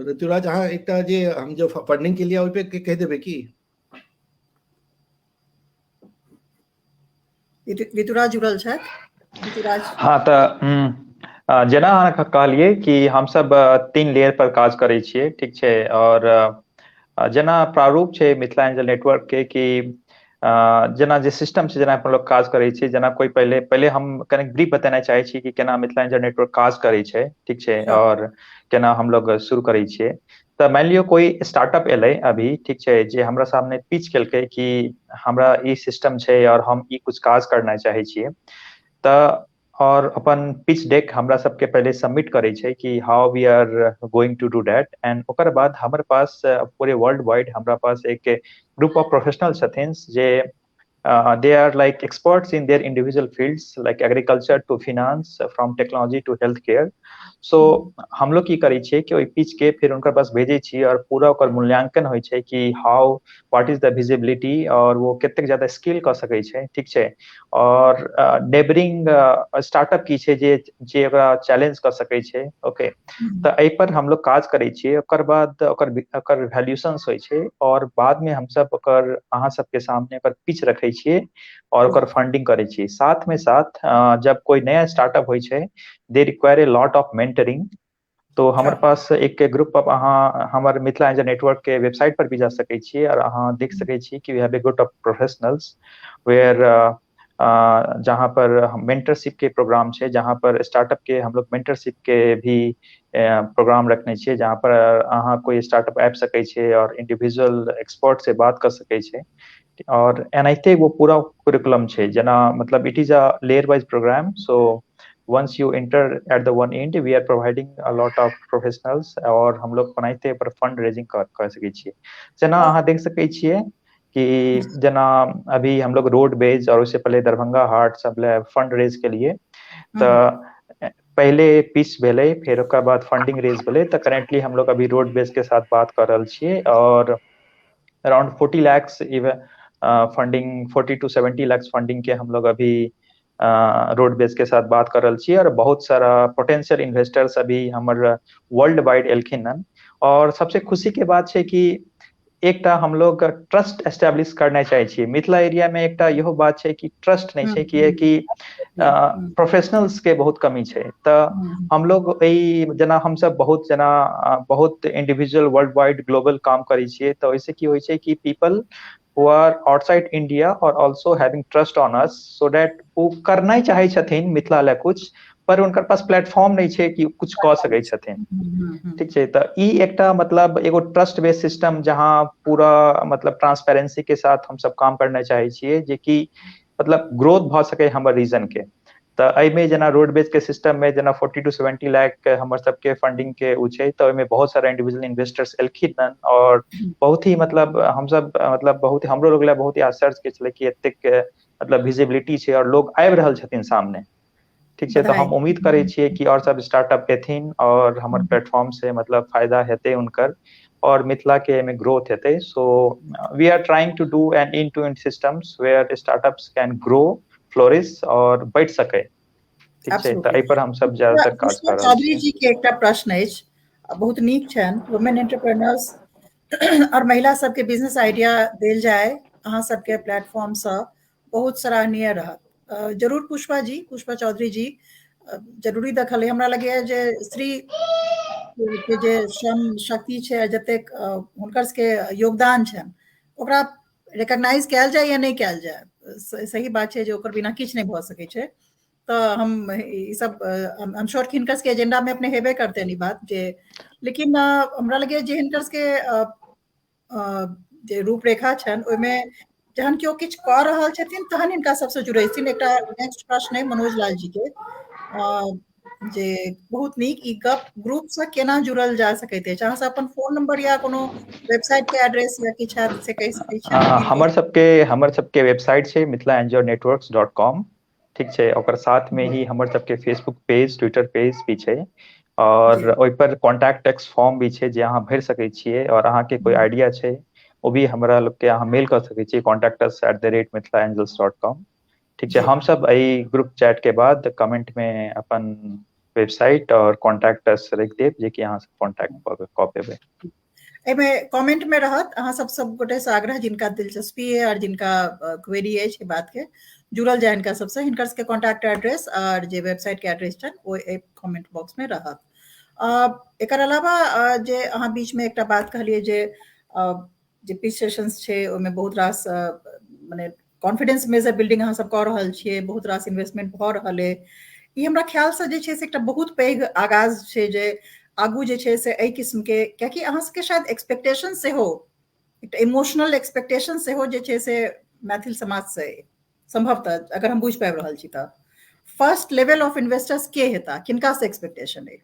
ऋतुराज, अहाँ एकटा जे हम जो फंडिंग के लिए ओहि पे कहि देबै की? ऋतुराज जुड़ल छथि। ऋतुराज। हाँ, तऽ जेना अहाँ कहलियै कि हमसब 3 लेयर पर काज करै छियै, ठीक छै। और जेना प्रारूप छै मिथिला एंजल नेटवर्क के कि जेना जे सिस्टम छै, जेना अपन लोग काज करै छै, जेना कोई पहले पहले हम कनि ब्रीफ बतेनाइ चाहै छी कि केना मिथिला एंजल नेटवर्क काज करै छै, ठीक छै, और केना हम लोग शुरू करै छियै। तऽ मानि लियौ कोई स्टार्टअप एलै अभी, ठीक छै, जे हमरा सामने पिच केलकै कि हमरा ई सिस्टम छै और हम ई कुछ काज करना चाहै छियै, तऽ और अपन पिच डेक हमरा सबके पहले सबमिट करै छै कि how we are going to do that. And ओकर बाद हमर पास पूरे वर्ल्ड वाइड हमरा पास एक ग्रुप ऑफ प्रोफेशनल छथिन जे they are like experts in their individual fields, like agriculture to finance, from technology to health care. So हम लोग की करै छियै कि ओहि पिच के फिर हुनकर पास भेजै छियै और पूरा ओकर मूल्यांकन होइ छै कि how, what is the visibility और वो कतेक ज्यादा स्किल कऽ सकै छै, ठीक छै। और नेबरिंग स्टार्टअप की छै जे जे ओकरा चैलेंज कऽ सकै छै, ओके। तऽ एहि पर हम लोग काज करै छियै। ओकर बाद ओकर ओकर वैल्यूएशंस होइ छै और बाद में हमसब ओकर अहाँ सबके सामने ओकर पिच रखै छियै और ओकर फंडिंग करै छियै। साथ में साथ जब कोई नया स्टार्टअप होइ छै, they require a lot of mentoring. तो हमर पास एक ग्रुप ऑफ, अहाँ हमर मिथिला एंजल नेटवर्क के वेबसाइट पर भी जा सकै छियै और अहाँ देख सकै छियै कि we have a group of professionals where जहाँ पर मेंटरशिप के प्रोग्राम छै, जहाँ पर स्टार्टअप के हम लोग मेंटरशिप के भी प्रोग्राम रखने छियै, जहाँ पर अहाँ कोई स्टार्टअप आबि सकै छै और इंडिविजुअल एक्सपर्ट से बात कऽ सकै छै। और एनाहिते वो पूरा करिकुलम छै, जेना मतलब it is a layer wise program. So once you enter at the one end, we are providing a lot of professionals और हम लोग बनाइते पर फंड रेजिंग कर सकै छियै। जेना अहाँ देख सकै छियै कि जेना अभी हम लोग रोड बेज और उससे पहले दरभंगा हाट सब ले फंड रेज के लिए, तऽ पहले पिच भेलै, फेर ओकर बाद फंडिंग रेज भेलै। तऽ करेंटली हम लोग अभी रोड बेज के साथ बात कर रहल छियै और around 40 lakhs even funding, 40 to 70 lakhs funding के हम लोग अभी रोड बेस के साथ बात कर रहल छियै। और बहुत सारा पोटेंशियल इन्वेस्टर्स अभी हमर वर्ल्ड वाइड एलखिन हन। और सबसे खुशी के बात छै कि एकटा हम लोग ट्रस्ट एस्टेब्लिश करना चाहै छियै मिथिला एरिया में। एकटा इहो बात छै कि ट्रस्ट नहि छै, किएकि प्रोफेशनल्स के बहुत कमी छै। तऽ हम लोग एहि जेना हमसब बहुत जेना बहुत इंडिविजुअल वर्ल्ड वाइड ग्लोबल काम करै छियै, तऽ ओहिसँ की होइ छै कि people who are outside India are also having trust on us, so that ओ करनाइ चाहै छथिन मिथिला लए कुछ, पर हुनकर पास प्लेटफॉर्म नहि छै कि कुछ कऽ सकै छथिन, ठीक छै। तऽ ई एकटा मतलब एगो ट्रस्ट बेस्ड सिस्टम, जहाँ पूरा मतलब ट्रांसपेरेंसी के साथ हम सब काम करना चाहै छियै, जेकि मतलब ग्रोथ भऽ सकै हमर रीजन के। तऽ एहिमे जेना रोडवेज के सिस्टम मे जेना 40 टू 70 लाख हमर सबके फंडिंग के ओ छै, तऽ ओहिमे बहुत सारा इंडिविजुअल इन्वेस्टर्स एलखिन हन और बहुत ही मतलब हमसब मतलब बहुत हमरो लोग लए बहुत ही आश्चर्य के छलै कि एतेक मतलब विजिबिलिटी छै और लोग आबि रहल छथिन सामने। ठीक छै, तऽ हम उम्मीद करै छियै कि और सब स्टार्टअप एथिन और हमर प्लेटफॉर्म से मतलब फायदा हेतै हुनकर और मिथिला के एहिमे ग्रोथ हेतै। So we are trying to do an end to end systems where startups can grow, flourish और बढ़ि सकै। ठीक छै, तऽ एहि पर हम सब ज्यादातर काज कर रहल चौधरी जी के एकटा प्रश्न अछि, बहुत नीक छनि, वुमेन एंटरप्रेन्योर्स और महिला सबके बिजनेस आइडिया देल जाय अहाँ सबके प्लेटफॉर्म सँ, बहुत सराहनीय रहत। जरूर पुष्पा जी, पुष्पा चौधरी जी, जरूरी दखल हमरा लगैया जे स्त्री के जे श्रम शक्ति छै, जतेक हुनकर सबके योगदान छनि, ओकरा रिकॉग्नाइज कयल जाय या नहि कयल जाय, सही बात छै जे ओकर बिना किछु नहि भऽ सकै छै। तऽ हम ई सब हम श्योर कि हिनकर सबके एजेंडा में अपने हेबे करते ई बात जे, लेकिन हमरा लगैया जे हिनकर सबके जे रूपरेखा छनि ओहिमे जहन केओ किछु कऽ रहल छथिन तहन हिनका सबसँ जुड़ै छथिन। एकटा नेक्स्ट प्रश्न अइ मनोज लाल जी के, जे बहुत नीक ई गप ग्रुप से केना जुड़ल जा सकैत अछि? अहाँ सब अपन फोन नंबर या कोनो वेबसाइट के एड्रेस या किछु हैत से कहि सकैत छी? हमर सबके वेबसाइट छै mithilaangelnetworks.com। ठीक छै, ओकर साथ में ही हमर सबके फेसबुक पेज, ट्विटर पेज भी छै और ओहि पर कॉन्टैक्ट अस फॉर्म भी छै जे अहाँ भरि सकै छियै और अहाँके कोई आइडिया छै ओ भी हमरा लोग के अहाँ मेल कऽ सकै छियै contactus@mithilaangels.com। ठीक छै, हम सब एहि ग्रुप चैट के बाद कमेंट में अपन वेबसाइट और कॉन्टैक्ट अस राखि देब जे कि अहाँ सब कॉन्टैक्ट कऽ पेबै। एहिमे कमेंट में रहत। अहाँ सब सब गोटे से आग्रह, जिनका दिलचस्पी है और जिनका क्वेरी अछि एहि बात के, जुड़ल जाय हिनका सबसे। हिनकर सबके कॉन्टैक्ट एड्रेस और जे वेबसाइट के एड्रेस छनि ओ एहि कमेंट बॉक्स में रहत। एकर अलावा जे अहाँ बीच में एकटा बात कहलियै जे जे पिच सेशंस छै ओहिमे बहुत रास मने कॉन्फिडेंस मेजर बिल्डिंग अहाँ सब कऽ रहल छियै, बहुत रास इन्वेस्टमेंट भऽ रहल अइ। ई हमरा ख्यालसँ जे छै से एकटा बहुत पैघ आगाज छै जे आगू जे छै से एहि किस्मके, कियाकि अहाँ सबके शायद एक्सपेक्टेशन सेहो एकटा इमोशनल एक्सपेक्टेशन सेहो जे छै से मैथिल समाजसँ सम्भवतः, अगर हम बुझि पाबि रहल छी तऽ फर्स्ट लेवल ऑफ इन्वेस्टर्स के हेता, किनका से एक्सपेक्टेशन अइ?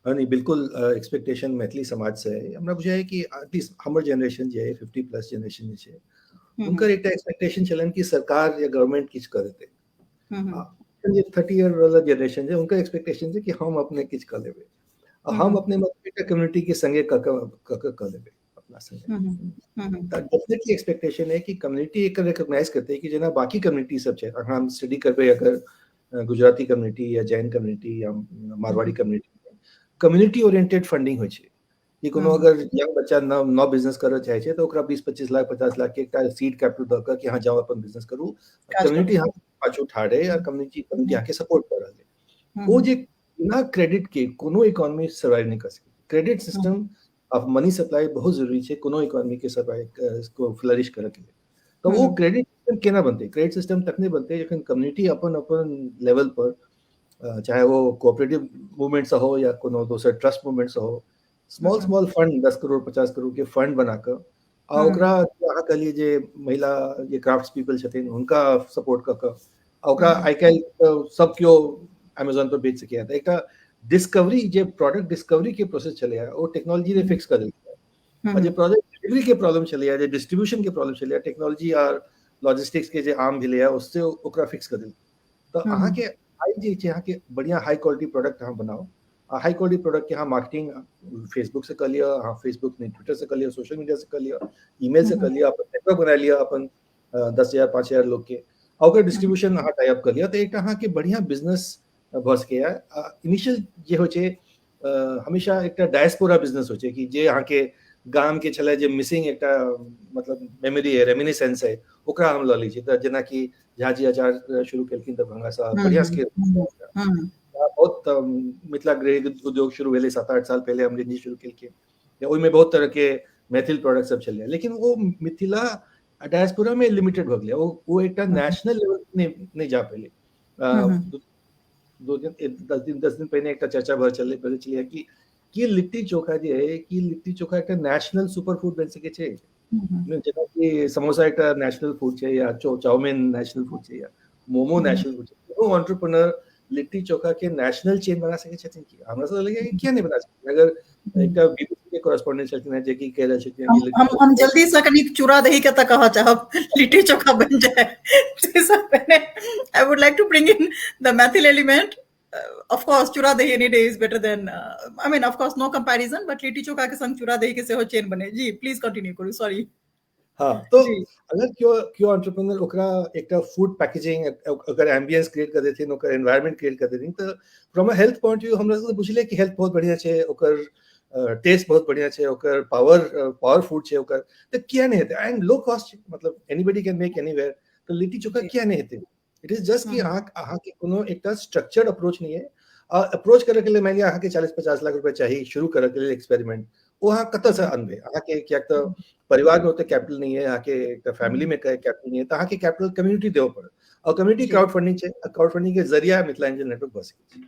नहीं, बिल्कुल एक्सपेक्टेशन मैथिली समाज से है। हमरा बुझाइए कि एटलीस्ट हमर जनरेशन जे है, 50 प्लस जनरेशन जे छै, हुनकर एकटा एक्सपेक्टेशन छलनि कि सरकार या गवर्नमेंट किछु कऽ देतै। जे 30 ईयर वाला जनरेशन छै, हुनकर एक्सपेक्टेशन छै कि हम अपने किछु कऽ लेबै आ हम अपने मतलब एकटा कम्युनिटी के संगे कऽ कऽ कऽ लेबै अपना संगे। तऽ डेफिनेटली एक्सपेक्टेशन है कि कम्युनिटी एकर रिकॉग्नाइज करतै कि जेना बाकी कम्युनिटी सब छै। अहाँ स्टडी करबै अगर गुजराती कम्युनिटी या जैन कम्युनिटी या Marwari community, community oriented funding होइ छै कि कोनो अगर यंग बच्चा नव नव बिजनेस करऽ चाहै छै तऽ ओकरा 20-25 लाख, 50 लाख के एकटा सीड कैपिटल दऽ कऽ कि अहाँ जाउ, अपन बिजनेस करू, कम्युनिटी अहाँ पाछू ठाढ़ है आ कम्युनिटी कम्युनिटी अहाँके सपोर्ट कऽ रहल है। ओ जे बिना क्रेडिट के कोनो इकोनॉमी सर्वाइव नहि कऽ सकै। Credit system of money supply बहुत जरूरी छै कोनो इकोनॉमी के सर्वाइव को फ्लरिश करऽ के लेल। तऽ ओ क्रेडिट सिस्टम केना बनतै? क्रेडिट सिस्टम तखने बनतै जखन कम्युनिटी अपन अपन लेवल पर, चाहे वो कोऑपरेटिव मूवमेंट से हो या कोनो दोसर ट्रस्ट मूवमेंट से हो, small small fund, 10 crore, 50 crore के फंड बना कऽ आ ओकरा अहाँ कहलियै जे महिला जे क्राफ्ट्स पीपल छथिन हुनका सपोर्ट कऽ कऽ आ ओकरा आइ काल्हि सब केओ अमेजोन पर बेच सकैए। तऽ एकटा डिस्कवरी, जे प्रोडक्ट डिस्कवरी के प्रोसेस छलैए ओ टेक्नोलॉजी ने फिक्स कऽ देलकै आ जे प्रोडक्ट डिलीवरी के प्रॉब्लम छलैए, जे डिस्ट्रीब्यूशन के प्रॉब्लम छलैए, टेक्नोलॉजी आर लॉजिस्टिक्स के जे आर्म भेलैए उससे ओकरा फिक्स कऽ देलकै। तऽ अहाँके आइ जे छै, अहाँके बढ़िआँ हाई क्वालिटी प्रोडक्ट अहाँ बनाउ आ हाई क्वालिटी प्रोडक्ट के अहाँ मार्केटिंग फेसबुक से कऽ लिअ, अहाँ फेसबुक नहि, ट्विटर से कऽ लिअ, सोशल मीडिया से कऽ लिअ, ईमेल से कऽ लिअ, अपन नेटवर्क बना लिअ अपन 10,000, 5,000 लोकके आ ओकर डिस्ट्रीब्यूशन अहाँ टाई अप कऽ लिअ, तऽ एकटा अहाँके बढ़िआँ बिजनेस भऽ सकैए। इनिशियल जे होइ छै, हमेशा एकटा डायस्पोरा बिजनेस होइ छै कि जे अहाँके गाम के छलै, जे मिसिंग एकटा मतलब मेमोरी है, रेमिनिसेंस है, ओकरा हम लऽ लै छी। तऽ जेनाकि झाजी अचार शुरू केलखिन दरभंगासँ, बढ़िआँ स्केल, बहुत मिथिला गृह उद्योग शुरू भेलै 7-8 साल पहिले, अमृत जी शुरू केलखिन, ओहिमे बहुत तरहके मैथिल प्रोडक्ट सब छलै, लेकिन ओ मिथिला डायस्पोरामे लिमिटेड भऽ गेलै, ओ एकटा नेशनल लेवल नहि जा पेलै। 2 दिन, 10 दिन, 10 दिन पहिने एकटा चर्चा भऽ चलै भेल छलै कि लिट्टी चोखा जे है, कि लिट्टी चोखा एकटा नेशनल सुपर फूड बनि सकै छै, जेनाकि समोसा एकटा नेशनल फूड छै या चाउमिन नेशनल फूड छै या मोमो नेशनल फूड छै। कोनो एंटरप्रेन्योर लिट्टी चोखा के नेशनल चेन बना सकै छथिन की? हमरा सब लगैया कि किया नहि बना सकैत? अगर एकटा बीबीसी के कॉरेस्पॉन्डेंट छलखिन हेँ, जे कि कहि रहल छलखिन हम हम हम जल्दी से कनि चूड़ा दही के तऽ कहऽ चाहब, लिट्टी चोखा बनि जाय ताहिसँ पहिने I would like to bring in the Maithil element. Of course चूड़ा दही any day is better than, I mean, of course no comparison, but litti chokha के संग चूड़ा दही के सेहो चेन बने। जी, प्लीज कंटिन्यू करू, सॉरी। हाँ, तो अगर केओ केओ एंटरप्रेन्योर ओकरा एकटा फूड पैकेजिंग, ओकर एम्बियंस क्रिएट कर देथिन, ओकर एनवायरनमेंट क्रिएट कर देथिन, तऽ from a health point view हमरा सबके बुझले कि हेल्थ बहुत बढ़िया छै, ओकर टेस्ट बहुत बढ़िया छै, ओकर पावर पावर फूड छै ओकर, तऽ किया नहि हेतै? एंड लो कॉस्ट छै, मतलब एनीबॉडी can make anywhere, तऽ लिट्टी चोखा किया नहि हेतै? It is just कि अहाँके कोनो एकटा स्ट्रक्चर्ड अप्रोच नहि है। आ अप्रोच करऽ के लेल मानि लिअ अहाँके 40-50 लाख रुपया चाही शुरू करऽ के लेल एक्सपेरिमेंट, ओ अहाँ कतऽसँ अनबै? अहाँके कियाक तऽ परिवारमे ओते कैपिटल नहि है, अहाँके एकटा फैमिलीमे कैपिटल नहि है, तऽ अहाँके कैपिटल कम्युनिटी देबऽ पड़त और कम्युनिटी क्राउड फंडिंग छै। क्राउड फंडिंग के जरिया मिथिला एंजल नेटवर्क भऽ सकै छै।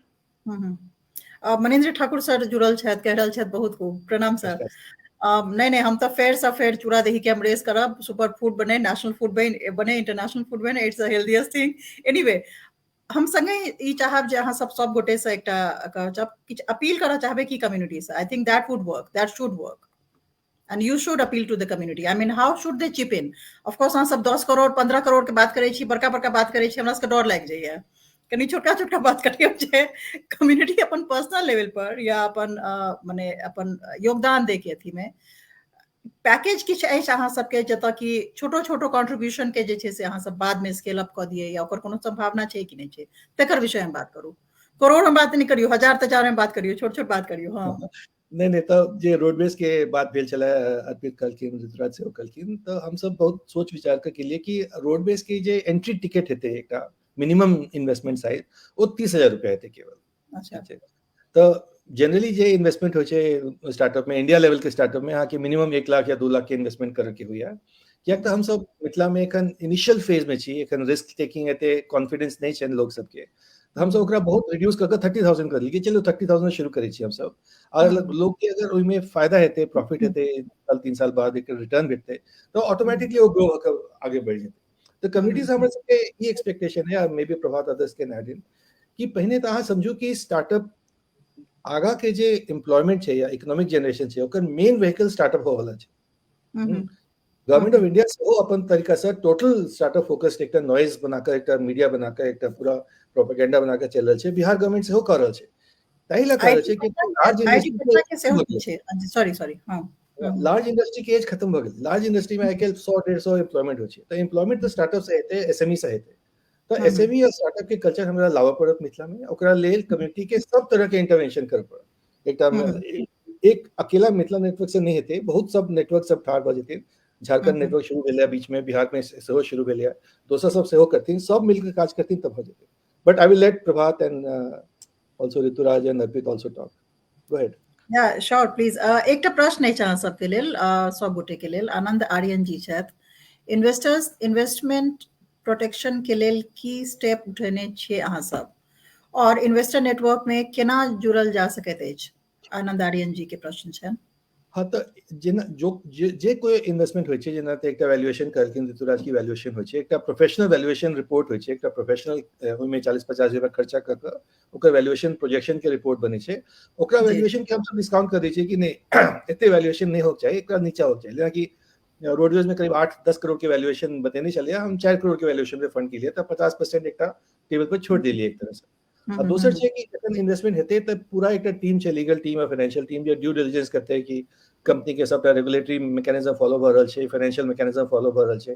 मनीन्द्र ठाकुर सर जुड़ल छथि, कहि रहल छथि बहुत खूब। प्रणाम सर। नहि नहि, हम तऽ फेरसँ फेर चूड़ा दही के हम रेस करब, सुपर फूड बने, नेशनल फूड बने बने, इंटरनेशनल फूड बने। It's a healthiest thing anyway. हम संगे ई चाहब जे अहाँ सब सब गोटे से एकटा कहब, किछु अपील करऽ चाहबै की कम्युनिटी से? I think that would work, that should work and you should appeal to the community. I mean, how should they chip in? Of course अहाँ सब 10 करोड़, 15 करोड़ के बात करै छी, बड़का बड़का बात करै छी, हमरा सबके डर लागि जाइए। कनि छोटका छोटका बात करियौ जे कम्युनिटी अपन पर्सनल लेवल पर या अपन मने अपन योगदान दे के अथीमे पैकेज किछु अछि अहाँ सबके, जतऽ कि छोटो छोटो कॉन्ट्रीब्यूशन के जे छै से अहाँ सब बादमे स्केल अप कऽ दियै, या ओकर कोनो सम्भावना छै कि नहि छै, तकर विषयमे बात करू। करोड़ में बात नहि करियौ, हजार तजार में बात करियौ, छोट छोट बात करियौ, हँ। नहि नहि, तऽ जे रोडवेज के बात भेल छलै, अर्पित कहलखिन, ऋतुराज सेहो कहलखिन, तऽ हमसब बहुत सोच विचार कऽ केलिए कि रोडवेज के जे एंट्री टिकट हेतै, एकटा मिनिमम इन्वेस्टमेंट साइज, ओ 30,000 रुपया हेतै केवल। तऽ जनरली जे इन्वेस्टमेंट होइ छै स्टार्टअप में, इंडिया लेवल के स्टार्टअप में अहाँके मिनिमम 1 लाख या 2 लाख के इन्वेस्टमेंट करऽ के होइया, कियाक तऽ हमसब मिथिला में एखन इनिशियल फेज में छी, एखन रिस्क टेकिंग एते कॉन्फिडेंस नहि छनि लोक सबके, तऽ हमसब ओकरा बहुत रिड्यूस कऽ कऽ 30,000 कर देलियै। चलू, 30,000 शुरू करै छी हमसब और लोग के अगर ओहिमे फायदा हेतै, प्रॉफिट हेतै, साल 3 साल बाद एक रिटर्न भेटतै, तऽ ऑटोमेटिकली ओ ग्रो भऽ कऽ आगे बढ़ि जेतै। तऽ कम्युनिटी से हमर सबके ई एक्सपेक्टेशन है, maybe Prabhat, others can add in, कि पहिने तऽ अहाँ समझू कि स्टार्टअप आगा के जे एम्प्लॉयमेंट छै या इकोनॉमिक जनरेशन छै, ओकर मेन व्हीकल स्टार्टअप होय वाला छै। गवर्नमेंट ऑफ इंडिया सेहो अपन तरीका से टोटल स्टार्टअप फोकस्ड एकटा नॉइज बनाकर, एकटा मीडिया बनाकर, एकटा पूरा प्रोपेगेंडा बनाकर चलि रहल छै। बिहार गवर्नमेंट सेहो कऽ रहल छै। ताहि लए कऽ रहल छै कि लार्ज इंडस्ट्री, सॉरी सॉरी, हँ। लार्ज इंडस्ट्री के एज खत्म भऽ गेल। लार्ज इंडस्ट्री में आइ काल्हि 100-150 एम्प्लॉयमेंट होइ छै, तऽ एम्प्लॉयमेंट तऽ स्टार्टअप से हेतै, एसएमई से हेतै। तऽ एसएमई और स्टार्टअप के कल्चर हमरा लाबऽ पड़त मिथिला में। ओकरा लेल कम्युनिटी के सब तरह के इंटरवेंशन करऽ पड़त। एकटा एक अकेला मिथिला नेटवर्क से नहि हेतै, बहुत सब नेटवर्क सब ठाढ़ भऽ जेतै। झारखंड नेटवर्क शुरू भेलै, बीच में बिहार में सेहो शुरू भेलै, दोसर सब सेहो करथिन, सब मिलकर काज करथिन तब भऽ जेतै। But I will let Prabhat and also Rituraj and Arpit also talk. Go ahead. Yeah, sure, please. एकटा प्रश्न अछि अहाँ सबके लेल, सब गोटे के लेल। आनंद आर्यन जी छथि, इन्वेस्टर्स इन्वेस्टमेंट प्रोटेक्शन के लेल की स्टेप उठेने छियै अहाँ सब और इन्वेस्टर नेटवर्क में केना जुड़ल जा सकैत अछि? आनंद आर्यन जी के प्रश्न छनि। हाँ, तऽ जेना जो जे कोइ इन्वेस्टमेंट होइ छै, जेना तऽ एकटा वैल्यूएशन कहलखिन ऋतुराज की वैल्यूएशन होइ छै, एकटा प्रोफेशनल वैल्यूएशन रिपोर्ट होइ छै, एकटा प्रोफेशनल ओहिमे 40-50 रुपया खर्चा कऽ कऽ ओकर वैल्यूएशन प्रोजेक्शन के रिपोर्ट बनै छै। ओकरा वैल्यूएशन के हमसब डिस्काउंट कर दै छियै कि नहि, एते वैल्यूएशन नहि होके चाही, एकरा नीचा होके चाही। जेनाकि रोडवेज में करीब 8-10 करोड़ के वैल्यूएशन बतेने छलियै, हम 4 करोड़ के वैल्यूएशन पे फंड केलियै, तऽ 50% एकटा टेबल पर छोड़ि देलियै एक तरह से। आ दोसर छै कि जखन इन्वेस्टमेंट हेतै तऽ पूरा एकटा टीम छै, लीगल टीम आ फाइनेंशियल टीम, जे ड्यू डिलिजेंस करतै कि कंपनी के सबटा रेगुलेटरी मैकेनिज्म फॉलो भऽ रहल छै, फाइनेंशियल मैकेनिज्म फॉलो भऽ रहल छै।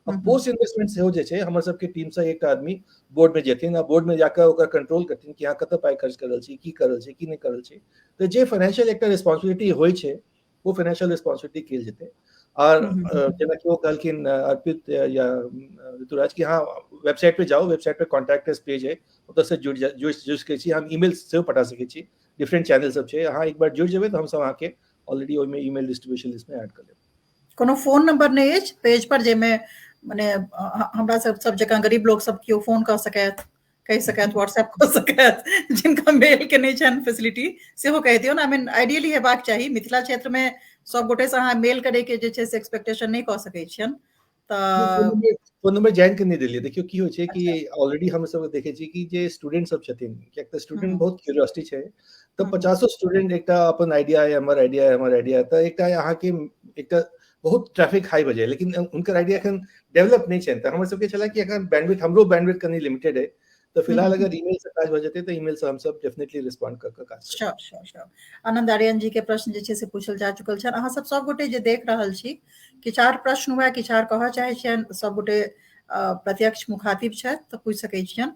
आ पोस्ट इन्वेस्टमेंट सेहो जे छै, हमर सबके टीम से एकटा आदमी बोर्ड में जेथिन आ बोर्ड में जाकऽ ओकरा कंट्रोल करथिन कि अहाँ कतऽ पाइ खर्च कर रहल छी, की कर रहल छी, की नहि कर रहल छी। तऽ जे फाइनेंशियल एकटा रिस्पॉन्सिबिलिटी होइ छै, ओ फाइनेंशियल रिस्पॉन्सिबिलिटी कयल जेतै। और जेनाकि ओ कहलखिन अर्पित या ऋतुराज कि हाँ, वेबसाइट पे जाउ, वेबसाइट पे कॉन्टैक्ट पेज है, ओतऽ से जुड़ जुड़ जुड़ सकै छी। हम ईमेल सेहो पठा सकै छी, डिफरेंट चैनल सब छै। अहाँ एक बार जुड़ि जेबै तऽ हमसब अहाँके ऑलरेडी ओहिमे ईमेल डिस्ट्रीब्यूशन लिस्ट में ऐड कर लेब। कोनो फोन नंबर नहि अछि पेज पर, जाहिमे मने हमरा सब सब जकाँ गरीब लोक सब केओ फोन कऽ सकैत, कहि सकैत, व्हाट्सएप कऽ सकैत, जिनका मेल के नहि छनि फैसिलिटी, सेहो कहि दियौ ने। I mean, ideally हेबाक चाही। मिथिला क्षेत्रमे सब गोटे से अहाँ मेल करे के जे छै से एक्सपेक्टेशन नहि कऽ सकै छियनि। तऽ फोन नंबर जानि कऽ नहि देलियै। देखियौ की होइ छै कि ऑलरेडी हम सब देखै छी कि जे स्टूडेंट सब छथिन, किएक तऽ स्टूडेंट बहुत क्यूरियोसिटी छै, तऽ 50 स्टूडेंट एकटा अपन आइडिया है, हमर आइडिया है, हमर आइडिया, तऽ एकटा अहाँके एकटा बहुत ट्रैफिक हाई भऽ जाय, लेकिन हुनकर आइडिया एखन डेवलप नहि छनि। तऽ हमर सबके छलै कि एखन बैंडविड्थ, हमरो बैंडविड्थ कनि लिमिटेड है, तऽ फिलहाल अगर ईमेल से काज भऽ जेतै तऽ ईमेल से हमसब डेफिनेटली रिस्पॉन्ड कऽ कऽ काज। Sure sure sure. Anand Aryan ji के प्रश्न जे छै से पूछल जा चुकल छनि। अहाँ सब सब गोटे जे देख रहल छी, किछु आर प्रश्न हुए, किछु आर कहऽ चाहै छियनि, सब गोटे प्रत्यक्ष मुखातिब छथि तऽ पूछि सकै छियनि।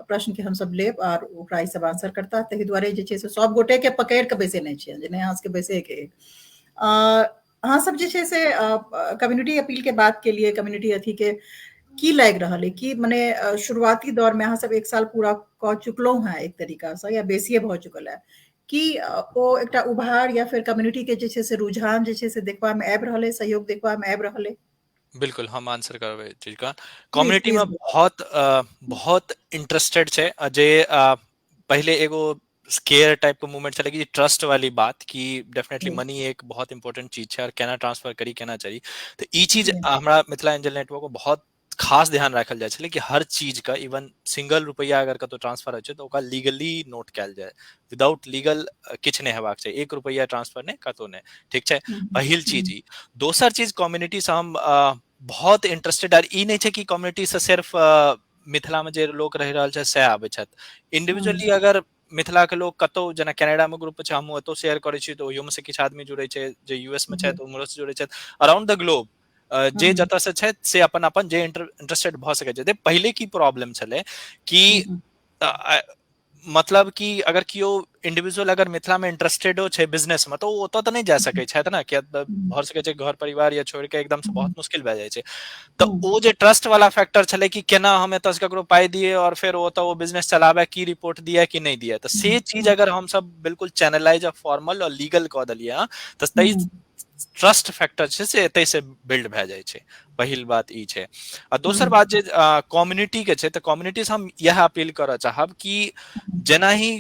प्रश्न के हमसब लेब आर ओकरा ई सब आंसर करता। ताहि दुआरे जे छै से सब गोटे के पकड़ि कऽ बैसेने छियनि जे नहि अहाँ सबके बैसे के। अहाँ सब जे छै से कम्युनिटी अपील के बात के लिए, कम्युनिटी अथी के की लागि रहल है कि मने शुरुआती दौर में अहाँ सब 1 साल पूरा कऽ चुकलहुँ हैं एक तरीका से या बेसिए भऽ चुकल है, कि ओ एकटा उभार या फिर कम्युनिटी के जे छै से रुझान जे छै से देखबा में आबि रहल है, सहयोग देखबा में आबि रहल है? बिल्कुल, हम आंसर करबै चीज का। कम्युनिटी में बहुत बहुत इंटरेस्टेड छै जे पहिले एगो स्केयर टाइप के मूवमेंट छलै कि ट्रस्ट वाली बात कि डेफिनेटली मनी एक बहुत इंपॉर्टेंट चीज छै और केना ट्रांसफर करी केना चली, तऽ ई चीज हमरा मिथिला एंजल नेटवर्क में बहुत खास ध्यान राखल जाइ छलै कि हर चीज का इवन सिंगल रुपैआ अगर कतौ ट्रांसफर होइ छै तऽ ओकरा लीगली नोट कयल जाय, विदाउट लीगल किछु नहि हेबाक चाही, 1 रुपैआ ट्रांसफर नहि, कतौ नहि, ठीक छै, पहिल चीज ई। दोसर चीज कम्युनिटी से हम बहुत इंटरेस्टेड, आर ई नहि छै कि कम्युनिटी से सिर्फ मिथिला में जे लोक रहि रहल छै सएह आबै छथि, इंडिविजुअली अगर मिथिला के लोक कतौ, जेना कनाडा में ग्रुप छै, हमहूँ एतौ शेयर करै छी तऽ ओहियो में से किछु आदमी जुड़ै छै, जे यूएस में छथि उम्हरो से जुड़ै छथि, अराउंड the globe जे जतऽ से छथि से अपन अपन जे इंटरेस्टेड भऽ सकै छै। पहिले की प्रॉब्लम छलै कि मतलब कि अगर केओ इंडिविजुअल अगर मिथिला में इंटरेस्टेडो छै बिजनेस में तऽ ओ ओतऽ तऽ नहि जा सकै छथि ने, किया तऽ भऽ सकै छै घर परिवार या छोड़ि के एकदम से बहुत मुश्किल भए जाइ छै। तऽ ओ जे ट्रस्ट वाला फैक्टर छलै कि केना हम एतऽ से ककरो पाइ दिए और फेर ओतऽ ओ बिजनेस चलाबै, की रिपोर्ट दिए कि नहि दिए, तऽ से चीज अगर हमसब बिल्कुल चैनलाइज आ फॉर्मल और लीगल कऽ देलियै हँ तऽ ताहि ट्रस्ट फैक्टर छै से एतै से बिल्ड भए जाइ छै। पहिल बात ई छै। आ दोसर बात जे कम्युनिटी के छै, तऽ कम्युनिटी से हम इएह अपील करऽ चाहब कि जेनाही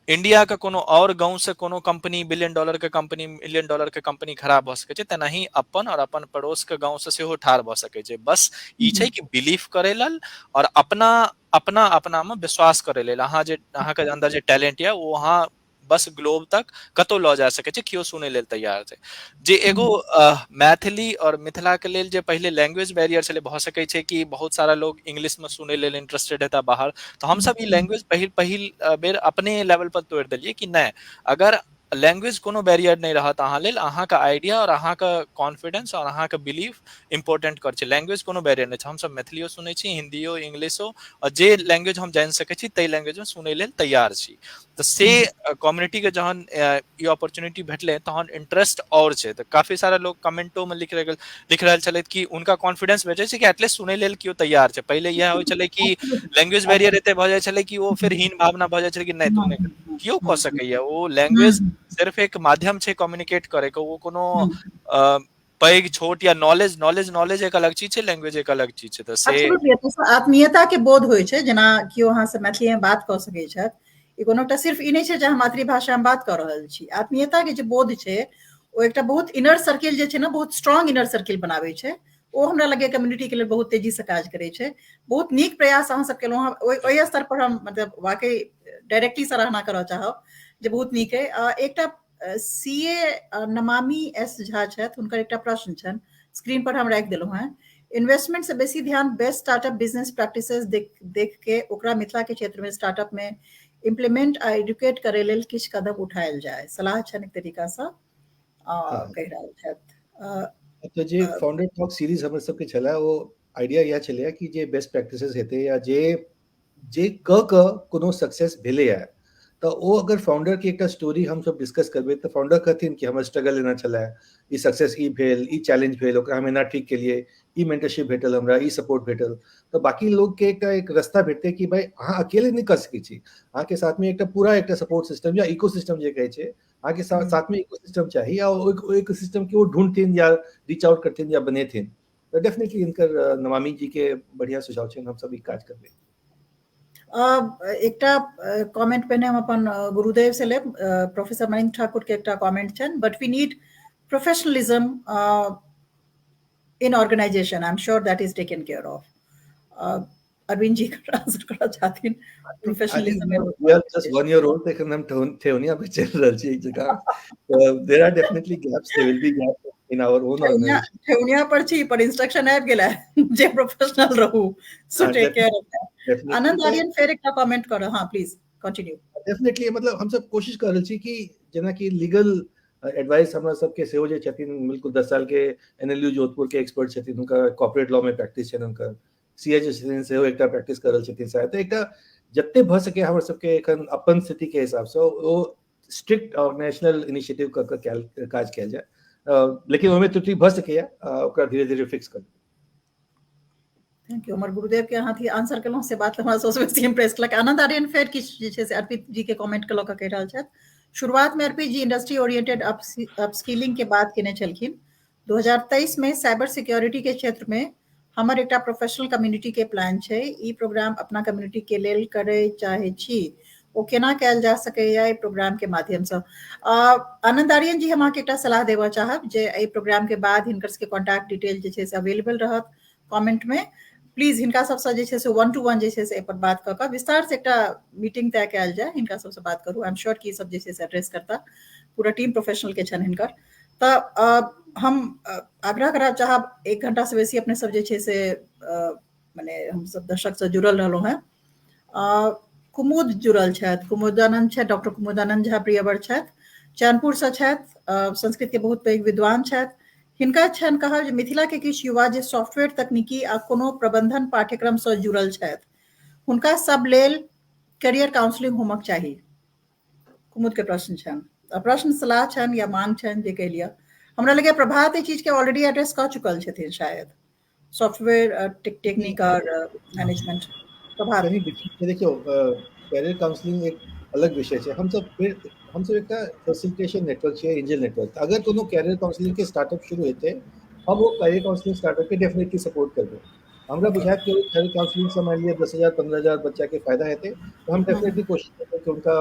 इंडिया के कोनो और गाँव से कोनो कंपनी बिलियन डॉलर के कंपनी, मिलियन डॉलर के कंपनी खड़ा भऽ सकै छै, तेनाही अपन और अपन पड़ोस के गाँव से सेहो ठाढ़ भऽ सकै छै। बस ई छै कि बिलीफ करै लेल और अपना अपना अपना में विश्वास करै लेल, अहाँ जे अहाँके अन्दर जे टैलेंट यऽ ओ अहाँ बस ग्लोब तक कतौ लऽ जा सकै छै, केओ सुनै लेल तैयार छै। जे एगो मैथिली और मिथिला के लेल जे पहिले लैंग्वेज बैरियर छलै, भऽ सकै छै कि बहुत सारा लोग इंग्लिश में सुनै लेल इंटरेस्टेड हेता बाहर, तऽ हमसब ई लैंग्वेज पहिल पहिल बेर अपने लेवल पर तोड़ि देलियै कि नहि, अगर लैंग्वेज कोनो बैरियर नहि रहत अहाँ लेल, अहाँके आइडिया और अहाँके कॉन्फिडेंस और अहाँके बिलीफ इम्पोर्टेंट करै छै, लैंग्वेज कोनो बैरियर नहि छै। हमसब मैथिलियो सुनै छी, हिन्दियो, इंग्लिशो, और जे लैंग्वेज हम जानि सकै छी ताहि लैंग्वेज में सुनै लेल तैयार छी। तऽ से कम्युनिटी के जहन ई अपॉर्चुनिटी भेटलै तहन इंटरेस्ट और छै। तऽ काफी सारा लोग कमेंटो में लिख रहल छलथि कि उनका कॉन्फिडेंस भेटै छै कि एटलीस्ट सुनै लेल केओ तैयार छै। पहिले इएह होइ छलै कि लैंग्वेज बैरियर एते भऽ जाइ छलै कि ओ फेर हीन भावना भऽ जाइ छलै कि नहि तू नहि, केओ कऽ सकैया, ओ लैंग्वेज सिर्फ एक माध्यम छै कम्युनिकेट करे के, ओ कोनो पैघ छोट या नॉलेज नॉलेज नॉलेज एक अलग चीज छै, लैंग्वेज एक अलग चीज छै। तऽ से आत्मीयता के बोध होइ छै, जेना केओ अहाँ से मैथिली में बात कऽ सकै छथि, ई कोनो एकटा सिर्फ ई नहि छै जे हम मातृभाषा में बात कऽ रहल छी, आत्मीयता के जे बोध छै ओ एकटा बहुत इनर सर्किल जे छै ने, बहुत स्ट्रॉन्ग इनर सर्किल बनाबै छै। ओ हमरा लगैए कम्युनिटी के लेल बहुत तेजी से काज करै छै। बहुत नीक प्रयास अहाँ सब केलहुँ हँ, ओहि स्तर पर हम मतलब वाकई डायरेक्टली सराहना करऽ चाहब जे बहुत नीक अइ। एकटा CA Namami S Jha छथि, हुनकर एकटा प्रश्न छनि, स्क्रीन पर हम राखि देलहुँ हेँ। इन्वेस्टमेंट से बेसी ध्यान बेस्ट स्टार्टअप बिजनेस प्रैक्टिसेस देख देख के ओकरा मिथिला के क्षेत्र में स्टार्टअप में इम्प्लीमेंट आ एडुकेट करे लेल किछु कदम उठायल जाय, सलाह छनि एक तरीका से कहि रहल छथि। तऽ जे फाउंडर टॉक सीरीज हमर सबके छलै, ओ आइडिया इएह छलैए कि जे बेस्ट प्रैक्टिसेस हेतै या जे जे कऽ कऽ कोनो सक्सेस भेलैए, तऽ ओ अगर फाउंडर के एकटा स्टोरी हमसब डिस्कस करबै तऽ फाउंडर कहथिन कि हमर स्ट्रगल एना छलै, ई सक्सेस ई भेल, ई चैलेंज भेल, ओकरा हम एना ठीक केलियै, ई मेंटरशिप भेटल हमरा, ई सपोर्ट भेटल, तऽ बाकी लोकके एकटा एक रास्ता भेटतै कि भाई अहाँ अकेले नहि कऽ सकै छी, अहाँके साथमे एकटा पूरा एकटा सपोर्ट सिस्टम या इको सिस्टम जे कहै छै, अहाँके साथमे इको सिस्टम चाही, आ ओहि इको सिस्टम के ओ ढूंढथिन या रीच आउट करथिन या बनेथिन। तऽ डेफिनेटली हिनकर नमामि जी के बढ़िया सुझाव छनि, हमसब ई काज करबै। एकटा कमेंट पहिने हम अपन गुरुदेव से लेब, प्रोफेसर महेंद्र ठाकुर के एकटा कमेंट छनि, but we need professionalism In organization, I am sure that is taken care of. Arvind ji answer करऽ चाहथिन professionalism. We are just 1 year old, एखन हम ठेहुनिया पे चलि रहल छी एक जगह। There are definitely gaps, there will be gaps in our own organization. ठेहुनिया पर छी पर इंस्ट्रक्शन आबि गेल है जे प्रोफेशनल रहू, so take care of that. Anand Aryan फेर एकटा कमेंट करऽ। हां, प्लीज कंटिन्यू। डेफिनेटली, मतलब हमसब कोशिश कर रहल छी कि जेनाकि लीगल एडवाइस हमरा सबके सेहो जे छथिन, बिल्कुल 10 साल के एनएलयू जोधपुर के एक्सपर्ट छथिन, हुनका कॉर्पोरेट लॉ में प्रैक्टिस छनि, हुनकर सी ए जे छथिन सेहो एकटा प्रैक्टिस कर रहल छथिन शायद। एकटा जते भऽ सके हमर सबके एखन अपन स्थिति के हिसाबसँ ओ स्ट्रिक्ट ऑर्गेनाइजेशनल इनिशिएटिव कऽ कऽ काज कयल जाय, लेकिन ओहिमे त्रुटि भऽ सकैया, ओकरा धीरे धीरे फिक्स कर। Thank you. हमर गुरुदेव के अहाँ आंसर केलहुँ से बात हमरा सबसँ बेसी इम्प्रेस केलक। आनंद आर्यन फेर किछु जे छै से अर्पित जी के कमेंट के लऽ कऽ कहि रहल छथि। शुरुआत में अर्पित जी इंडस्ट्री ओरिएंटेड अपस्किलिंग के बात केने छलखिन। 2023 में साइबर सिक्योरिटी के क्षेत्र में हमर एकटा प्रोफेशनल कम्युनिटी के प्लान छै। ई प्रोग्राम अपना कम्युनिटी के लेल करे चाहे छी, ओ केना कयल जा सकैया एहि प्रोग्राम के माध्यमसँ? आनंद आर्यन जी, हम अहाँके एकटा सलाह देबऽ चाहब जे एहि प्रोग्राम के बाद हिनकर सबके कॉन्टैक्ट डिटेल जे छै से अवेलेबल रहत कमेंट में। प्लीज हिनका सबसँ जे छै से वन टू वन जे छै से एहि पर बात कऽ कऽ विस्तार से एकटा मीटिंग तय कयल जाय। हिनका सबसँ बात करू, I am sure कि ई सब जे छै से एड्रेस करता। पूरा टीम प्रोफेशनल के छनि हिनकर। तऽ हम आग्रह करऽ चाहब, एक घंटा से बेसी अपने सब जे छै से मने हमसब दर्शकसँ जुड़ल रहलहुँ हेँ। कुमुद जुड़ल छथि, कुमुदानंद छथि, डॉक्टर कुमुदानंद झा प्रियवर छथि, चैनपुरसँ छथि, संस्कृत के बहुत पैघ विद्वान छथि। हिनका छनि कहब जे मिथिला के किछु युवा जे सॉफ्टवेयर तकनीकी आ कोनो प्रबंधन पाठ्यक्रमसँ जुड़ल छथि, हुनका सब लेल करियर काउंसलिंग होमक चाही। कुमुद के प्रश्न छनि, प्रश्न सलाह छनि या मांग छनि, जे कहि लिअ। हमरा लगैए प्रभात एहि चीज के ऑलरेडी एड्रेस कऽ चुकल छथिन शायद, सॉफ्टवेयर टेक्निक और मैनेजमेंट। प्रभात। देखियौ, कैरियर काउंसलिंग एक अलग विषय छै। हमसब फेर हमसब एकटा फैसिलिटेशन नेटवर्क छियै, एंजल नेटवर्क। अगर कोनो कैरियर काउंसलिंग के स्टार्टअप शुरू हेतै, हम ओ कैरियर काउंसलिंग स्टार्टअप के डेफिनेटली सपोर्ट करबै। हमरा बुझायत कि कैरियर काउंसलिंग से मानि लिअ 10,000 15,000 बच्चा के फायदा हेतै, तऽ हम डेफिनेटली कोशिश करबै कि हुनका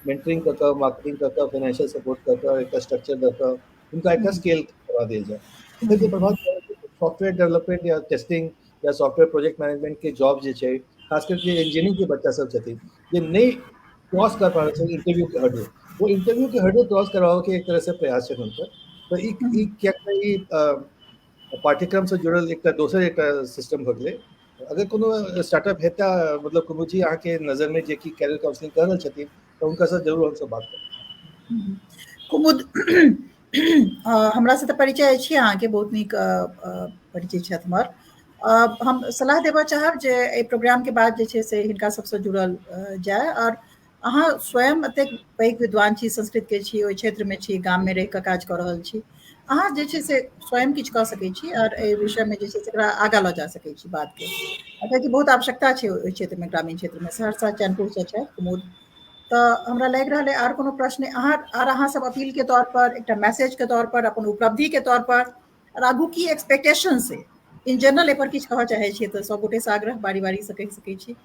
मेंटरिंग कऽ कऽ, मार्केटिंग कऽ कऽ, फाइनेंशियल सपोर्ट कऽ कऽ, एकटा स्ट्रक्चर दऽ कऽ हुनका एकटा स्केल करवा देल जाय। जे प्रभात सॉफ्टवेयर डेवलपमेंट या टेस्टिंग या सॉफ्टवेयर प्रोजेक्ट मैनेजमेंट के जॉब जे छै, खास करके इंजीनियरिंग के बच्चा सब छथिन जे नहि क्रॉस कर पा रहल छै इंटरव्यू के हर्डल, वो इंटरव्यू के हर्डल क्रॉस करवाओ के एक तरह से प्रयास छै हुनकर। तऽ ई कियाक तऽ ई पाठ्यक्रम से जुड़ल एकटा दोसर एकटा सिस्टम भऽ गेलै। अगर कोनो स्टार्टअप हेता, मतलब कोनो चीज अहाँके नजर में जे कि कैरियर काउंसलिंग कर रहल छथिन, तऽ हुनका से जरूर हमसब बात करब। कुमुद हमरा से तऽ परिचय अछि अहाँके, बहुत नीक परिचय छथि हमर। हम सलाह देबऽ चाहब जे एहि प्रोग्राम के बाद जे छै से हिनका सबसँ जुड़ल जाय। और अहाँ स्वयं एतेक पैघ विद्वान छी, संस्कृत के छी, ओहि क्षेत्र में छी, गाम में रहि कऽ काज कऽ रहल छी, अहाँ जे छै से स्वयं किछु कऽ सकै छी और एहि विषय में जे छै से एकरा आगाँ लऽ जा सकै छी बात के, कियाकि बहुत आवश्यकता छै ओहि क्षेत्र में, ग्रामीण क्षेत्र में। सहरसा चैनपुर से छै कुमुद। तऽ हमरा लागि रहल है आर कोनो प्रश्न अहाँ आर अहाँ सब अपील के तौर पर, एकटा मैसेज के तौर पर, अपन उपलब्धि के तौर पर और आगू की एक्सपेक्टेशन से इन जनरल एहि पर किछु कहऽ चाहै छियै तऽ सब गोटे से आग्रह, बारी बारी से कहि सकै छी।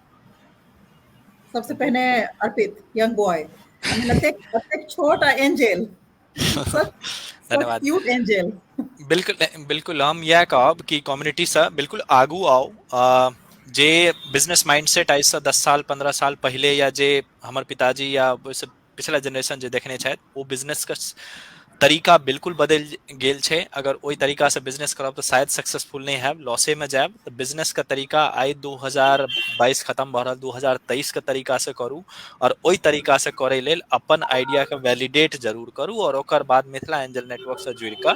सबसे पहिने अर्पित, यंग बॉय, एतेक छोट आ एंजेल। धन्यवाद। Cute angel. बिल्कुल बिल्कुल, हम इएह कहब कि कम्युनिटी से बिल्कुल आगू आउ। जे बिजनेस माइंडसेट आइसँ 10 साल 15 साल पहिले या जे हमर पिताजी या ओहिसँ पिछला जेनरेशन जे देखने छथि, ओ बिजनेस के तरीका बिल्कुल बदलि गेल छै। अगर ओहि तरीकासँ बिजनेस करब तऽ शायद सक्सेसफुल नहि हैब, लॉसेमे जायब। तऽ बिजनेस के तरीका आइ 2022 खत्म भऽ रहल, 2023 के तरीकासँ करू और ओहि तरीकासँ करै लेल अपन आइडियाके वैलिडेट जरूर करू और ओकर बाद मिथिला एंजल नेटवर्कसँ जुड़ि कऽ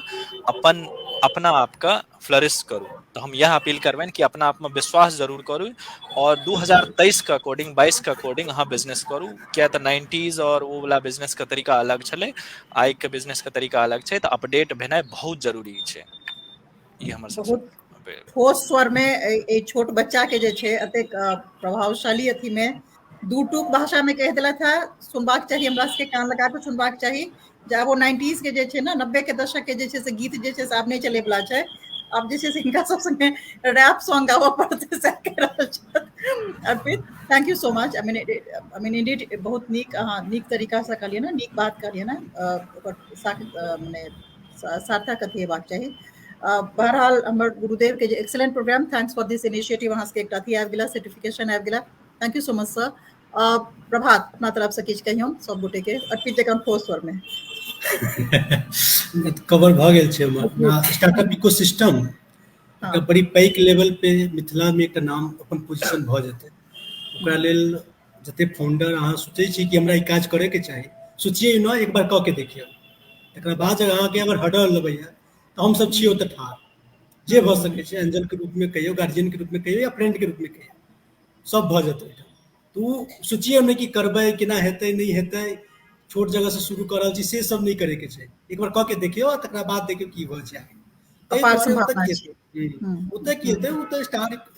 अपन अपना आपके फ्लरिश करू। तऽ हम इएह अपील करबनि कि अपना आपमे विश्वास जरूर करू और 2023 के अकॉर्डिंग, 22 के अकॉर्डिंग अहाँ बिजनेस करू, किया तऽ नाइन्टीज और ओ वाला बिजनेस के तरीका अलग छलै, आइ के बिजनेस के तरीका अलग छै। तऽ अपडेट भेनाइ बहुत जरूरी छै। ई हमर सबसँ बहुत ठोस स्वर में एहि छोट बच्चा के जे छै एतेक प्रभावशाली अथी में दू टूक भाषा में कहि देलथि है। सुनबाक चाही हमरा सबके, कान लगा कऽ सुनबाक चाही जे आब ओ नाइन्टीज के जे छै ने, 90 के दशक के जे छै से गीत जे छै से आब नहि चलै वाला छै। आब जे छै से हिनका सब संगे रैप सॉन्ग गाबऽ पड़तै, सएह कहि रहल छथि अर्पित। Thank you so much. I mean indeed बहुत नीक, अहाँ नीक तरीका से कहलियै ने, नीक बात कहलियै ने, ओकर मने सार्थक अथी हेबाक चाही। बहरहाल हमर गुरुदेव के जे excellent programme, thanks for this initiative. अहाँ सबके एकटा अथी आबि गेला, सर्टिफिकेशन आबि गेला, thank you so much sir. Prabhat, अपना तरफ से किछु कहियौ सब गोटे के अर्पित जकाँ ठोस स्वर में। कवर भऽ गेल छै हमर। स्टार्टअप इकोसिस्टम एकटा बड़ी पैघ लेवल पे मिथिला में एकटा नाम अपन पोजीशन भऽ जेतै, ओकरा लेल जते फाउंडर अहाँ सोचै छी कि हमरा ई काज करैके चाही, सोचिए न, एक बार कऽ के देखियौ, तकरा बाद अगर अहाँके अगर हडल लगैया तऽ हमसब छी ओतऽ ठाढ़, जे भऽ सकै छै एंजल के रूप में कहियौ, गार्जियन के रूप में कहियौ या फ्रेंड के रूप में कहियौ, सब भऽ जेतै ओहिठाम। तऽ ओ सोचियौ नहि कि करबै केना हेतै नहि हेतै, छोट जगह से शुरू कऽ रहल छी, से सब नहि करैके छै, एक बार कऽ के देखियौ आ तकरा बाद देखियौ की भऽ जाय। अपार सम्भावना छै। ओतऽ की हेतै, ओतऽ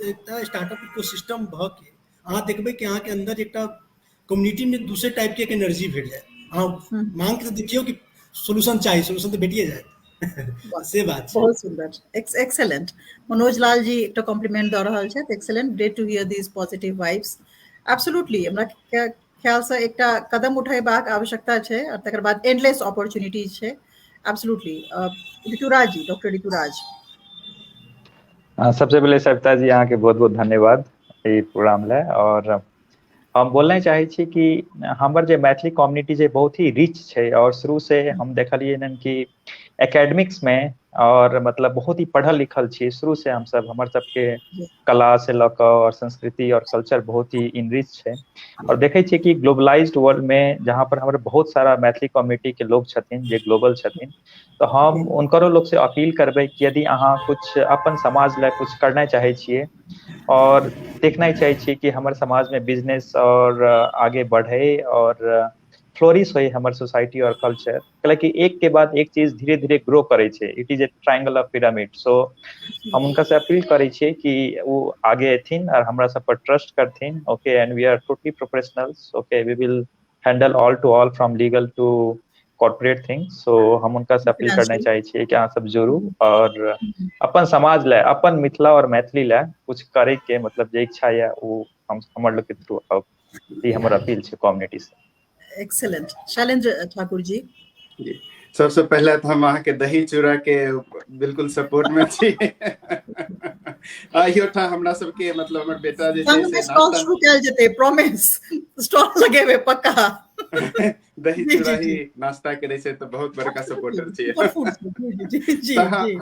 एकटा स्टार्टअप इकोसिस्टम भऽ के अहाँ देखबै कि अहाँके अंदर एकटा कम्युनिटी में दूसरे टाइप के एक एनर्जी भेट जायत। अहाँ मांग के देखियौ कि सोल्यूशन चाही, सोल्यूशन तऽ भेटिए जायत, से बात छै। बहुत सुंदर, एक्सेलेंट। मनोज लाल जी एकटा कॉम्प्लीमेंट दऽ रहल छथि, excellent, great to hear this positive vibes. Absolutely, हमरा ख्याल से एकटा कदम उठेबाक आवश्यकता छै और तकर बाद एंडलेस अपॉर्चुनिटीज छै। एब्सोल्युटली। ऋतुराज जी, डॉक्टर ऋतुराज। सबसे पहिले सविता जी अहाँके बहुत बहुत धन्यवाद ई प्रोग्राम ले। और हम बोलना चाहै छी कि हमर जे मैथिली कम्युनिटी जे बहुत ही रिच छै और शुरू से हम देखलियै हन कि एकेडमिक्स में और मतलब बहुत ही पढ़ल लिखल छी शुरू से हमसब, हमर सबके कला से लऽ कऽ और संस्कृति और कल्चर बहुत ही इनरिच छै। और देखै छियै कि ग्लोबलाइज्ड वर्ल्ड में जहाँ पर हमर बहुत सारा मैथिली कम्युनिटी के लोग छथिन जे ग्लोबल छथिन, तऽ हम हुनकरो लोग से अपील करबै कि यदि अहाँ कुछ अपन समाज लए कुछ करना चाहै छियै और देखना चाहै छियै कि हमर समाज में बिजनेस और आगे बढ़े और फ्लोरिश होय हमर सोसाइटी और कल्चर, कैलाकि एक के बाद एक चीज धीरे धीरे ग्रो करै छै, it is a triangle of pyramid. So हम हुनका से अपील करै छियै कि ओ आगे एथिन और हमरा सब पर ट्रस्ट करथिन। Okay, and we are totally professionals, okay, we will handle all to all from legal to corporate thing. So हम हुनका से अपील करना चाहै छियै कि अहाँ सब जुड़ू और अपन समाज लए, अपन मिथिला और मैथिली लए कुछ करे के मतलब जे इच्छा यऽ ओ हम हमर लोग के थ्रू आउ, ई हमर अपील छै कम्युनिटी से। एक्सेलेंट। शैलेंद्र ठाकुर जी। जी, सबसे पहले तो हम अहाँके दही चूड़ा के बिल्कुल सपोर्ट में छी। अहियोठाम हमरा सबके मतलब हमर बेटा जे छै से स्टॉल शुरू कयल जेतै, प्रॉमिस, स्टॉल लगेबै पक्का। दही चूड़ा ही नाश्ता करै छै तऽ बहुत बड़का सपोर्टर छियै। जी जी।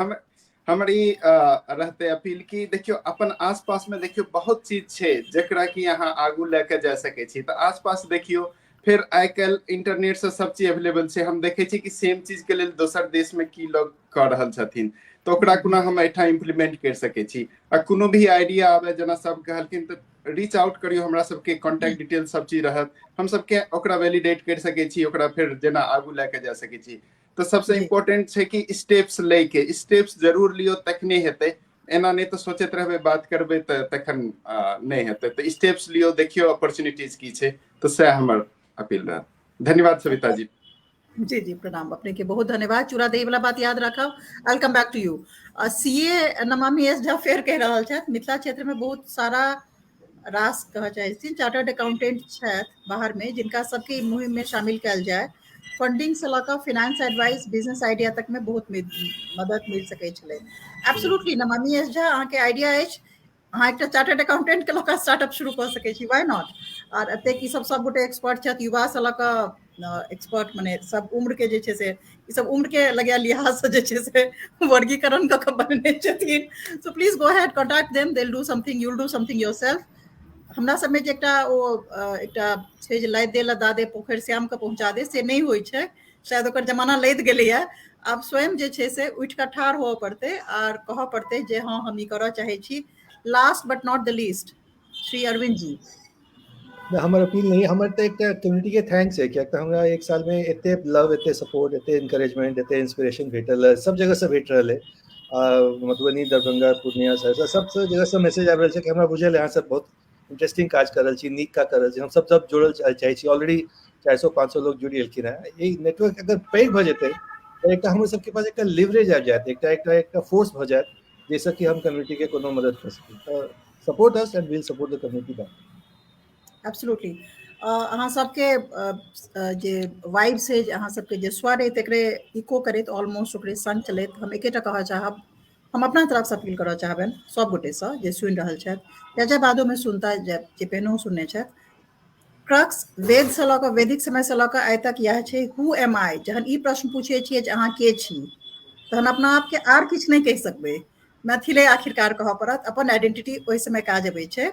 हमर ई रहते अपील कि देखियौ अपन आसपास में देखियौ बहुत चीज छै जकरा कि अहाँ आगू लए के जा सकै छी, तऽ आसपास देखियौ। फिर आइ काल्हि इंटरनेट से सब चीज अवेलेबल छै, हम देखै छी कि सेम चीज के लेल दोसर देश में की लोग कऽ रहल छथिन, तऽ ओकरा कोना हम एहिठाम इम्प्लीमेंट करि सकै छी। आ कोनो भी आइडिया आबे, जेना सब कहलखिन, तऽ रीच आउट करियौ हमरा सबके, कॉन्टैक्ट डिटेल सब चीज रहत, हम सबके ओकरा वैलिडेट करि सकै छी, ओकरा फेर जेना आगू लए के जा सकै छी। तऽ सबसे इम्पोर्टेंट छै कि स्टेप्स लै के, स्टेप्स जरूर लियौ तखने हेतै, एना नहि तऽ सोचैत रहबै बात करबै तऽ तखन नहि हेतै। तऽ स्टेप्स लियौ, देखियौ अपॉर्चुनिटीज की छै, तऽ सएह हमर अपील रहत। धन्यवाद सविता जी। जी जी, प्रणाम, अपने के बहुत धन्यवाद। चूड़ा दही वाला बात याद राखब। I come back to you. CA Namami S Jha फेर कहि रहल छथि, मिथिला क्षेत्र में बहुत सारा रास कहऽ चाहै छथिन चार्टर्ड अकाउंटेंट छथि बाहर में, जिनका सबके मुहिम में शामिल कयल जाय। फंडिंग से लऽ कऽ फाइनेंस एडवाइस, बिजनेस आइडिया तक में बहुत मदद मिल सकै छलै। एब्सोल्युटली नमामि एस झा, अहाँके आइडिया अछि, अहाँ एकटा चार्टर्ड अकाउंटेंट के लऽ कऽ स्टार्टअप शुरू कऽ सकै छी, why not. आर एतेक ई सब सब गोटे एक्सपर्ट छथि, युवा से लऽ कऽ एक्सपर्ट, मने सब उम्र के जे छै से ई सब उम्र के लगैया लिहाज से जे छै से वर्गीकरण कऽ कऽ बनेने छथिन। So please go ahead, contact them, they will do something, you will do something yourself. हमरा सबमे जे एकटा ओ एकटा छै जे लादि दे लदा दे पोखरि श्याम के पहुँचा दे, से नहि होइ छै, शायद ओकर जमाना लदि गेलैया। आब स्वयं जे छै से उठि कऽ ठाढ़ होअ पड़तै आर कहऽ पड़तै जे हँ हम ई करऽ चाहै छी। Last but not the least, Shri Arvind ji. हमर अपील नहीं, हमर तऽ एकटा कम्युनिटी के thanks है, कियाक तऽ हमरा एक साल में एते लव, एते सपोर्ट, एते एनकरेजमेंट, एते इंस्पिरेशन भेटल है, सब जगह से भेट रहल है। मधुबनी, दरभंगा, पूर्णिया, सहरसा, सब जगह से मैसेज आबि रहल छै कि हमरा बुझल है अहाँ सब बहुत इंटरेस्टिंग काज कर रहल छी, नीक काज कर रहल छी, हम सब सब जुड़ल चाहै छी। ऑलरेडी 400-500 लोग जुड़ि गेलखिन हेँ। ई नेटवर्क अगर पैघ भऽ जेतै तऽ एकटा हमर सबके पास एकटा लिवरेज आबि जायत, एकटा एकटा एकटा फोर्स भऽ जायत जाहिसँ कि हम कम्युनिटी के कोनो मदद कऽ सकी। तऽ support us and will support the community back. Absolutely. अहाँ सबके जे वाइब्स है, अहाँ सबके जे स्वर है, तकरे इको करैत, ऑलमोस्ट ओकरे संग चलैत हम एकेटा कहऽ चाहब, हम अपना तरफसँ अपील करऽ चाहबनि सब गोटेसँ जे सुनि रहल छथि या जे बादोमे सुनता, जे जे पहिनहो सुनने छथि। क्रक्स वेदसँ लऽ कऽ, वैदिक समयसँ लऽ कऽ आइ तक इएह छै, हू एम आई। जहन ई प्रश्न पूछै छियै जे अहाँ के छी, तहन अपना आपके आर किछु नहि कहि सकबै, मैथिले आखिरकार कहऽ पड़त। अपन आइडेंटिटी ओहि समय काज अबै छै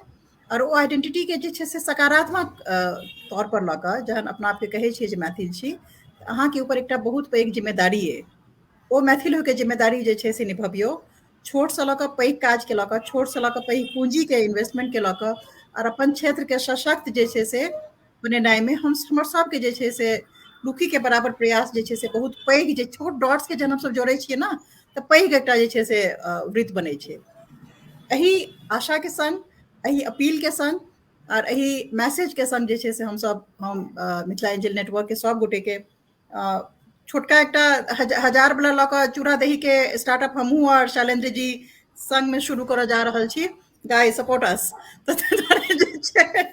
आओर ओ आइडेंटिटीके जे छै से सकारात्मक तौर पर लऽ कऽ जहन अपना आपके कहै छियै जे मैथिल छी, अहाँके ऊपर एकटा बहुत पैघ जिम्मेदारी अइ। ओ मैथिल होइके जिम्मेदारी जे छै से निभबियौ, छोटसँ लऽ कऽ पैघ काजके लऽ कऽ, छोटसँ लऽ कऽ पैघ पूँजीके इन्वेस्टमेंटके लऽ कऽ, आओर अपन क्षेत्रके सशक्त जे छै से बनेनाइमे हम हमर सबके जे छै से रुखीके बराबर प्रयास जे छै से बहुत पैघ, जे छोट डॉट्सके जहन हमसब जोड़ै छियै ने तऽ पैघ एकटा जे छै से वृत्त बनै छै। एहि आशाके संग, एहि अपीलके संग आओर एहि मैसेजके संग जे छै से हमसब हम मिथिला एंजल नेटवर्कके सब गोटेके छोटका एकटा हजार वाला लऽ कऽ चूड़ा दही के स्टार्टअप हमहूँ आओर शैलेंद्र जी संग में शुरू करऽ जा रहल छी। Guys support us. तऽ ताहि दुआरे जे छै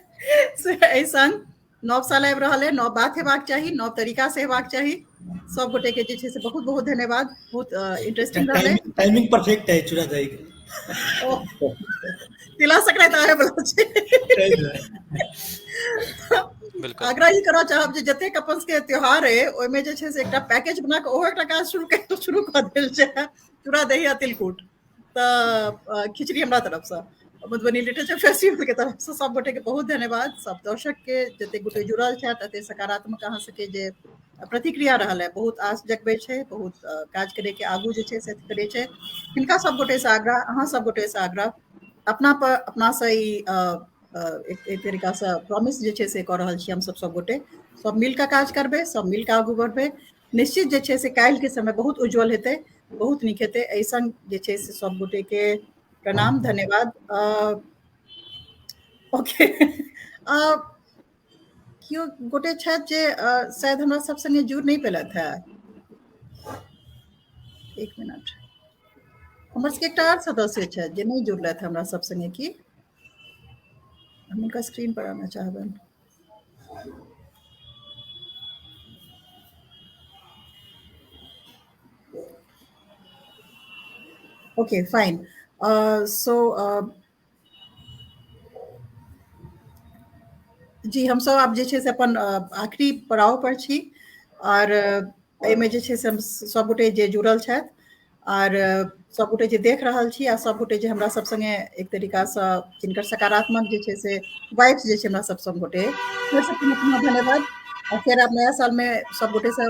से एहि संग नव साल आबि रहल है, नव बात हेबाक चाही, नव तरीका से हेबाक चाही। सब गोटे के जे छै से बहुत बहुत धन्यवाद, बहुत इंटरेस्टिंग रहलै। टाइमिंग परफेक्ट है चूड़ा दही के। तिला संक्रांति आबै वाला छै। बिल्कुल। आग्रह ई करऽ चाहब जे जतेक अपन सबके त्योहार अइ ओहिमे जे छै से एकटा पैकेज बना कऽ ओहो एकटा काज शुरू कऽ देल जाय, चूड़ा दही आ तिलकुट। तऽ खिचड़ी हमरा तरफसँ, मधुबनी लिटरेचर फेस्टिवल के तरफसँ सब गोटे के बहुत धन्यवाद। सब दर्शक के जतेक गोटे जुड़ल छथि, एते सकारात्मक अहाँ सबके जे प्रतिक्रिया रहल है, बहुत आस जगबै छै, बहुत काज करे के आगू जे छै से करे छै। हिनका सब गोटे से आग्रह, अहाँ सब गोटे से आग्रह, अपना पर अपना से ई एक तरीका से प्रॉमिस जे छै से कऽ रहल छी हम सब, सब गोटे सब मिल कऽ काज करबै, सब मिल कऽ आगू बढ़बै। निश्चित जे छै से काल्हि के समय बहुत उज्जवल हेतै, बहुत नीक हेतै। एहि संग जे छै से सब गोटे के प्रणाम, धन्यवाद। ओके, केओ गोटे छथि जे शायद हमरा सब संगे जुड़ नहि पेलथि है। एक मिनट, हमर सबके एकटा आर सदस्य छथि जे नहि जुड़लथि हमरा सब संगे, की हम हुनका स्क्रीन पर आना चाहबनि। Okay fine. सो जी हमसब आब जे छै से अपन आखिरी पड़ाव पर छी और एहिमे जे छै से हम सब गोटे जे जुड़ल छथि और सब गोटे जे देख रहल छी आ सब गोटे जे हमरा सब संगे एक तरीकासँ जिनकर सकारात्मक जे छै से वाइब्स जे छै हमरा सब संग गोटे, फेरसँ पुनः पुनः धन्यवाद। आ फेर आब नया सालमे सब गोटेसँ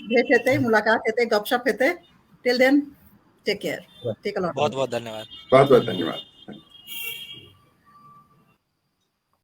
भेंट हेतै, मुलाकात हेतै, गपशप हेतै। Till then take care, take a lot. बहुत बहुत धन्यवाद। बहुत बहुत धन्यवाद।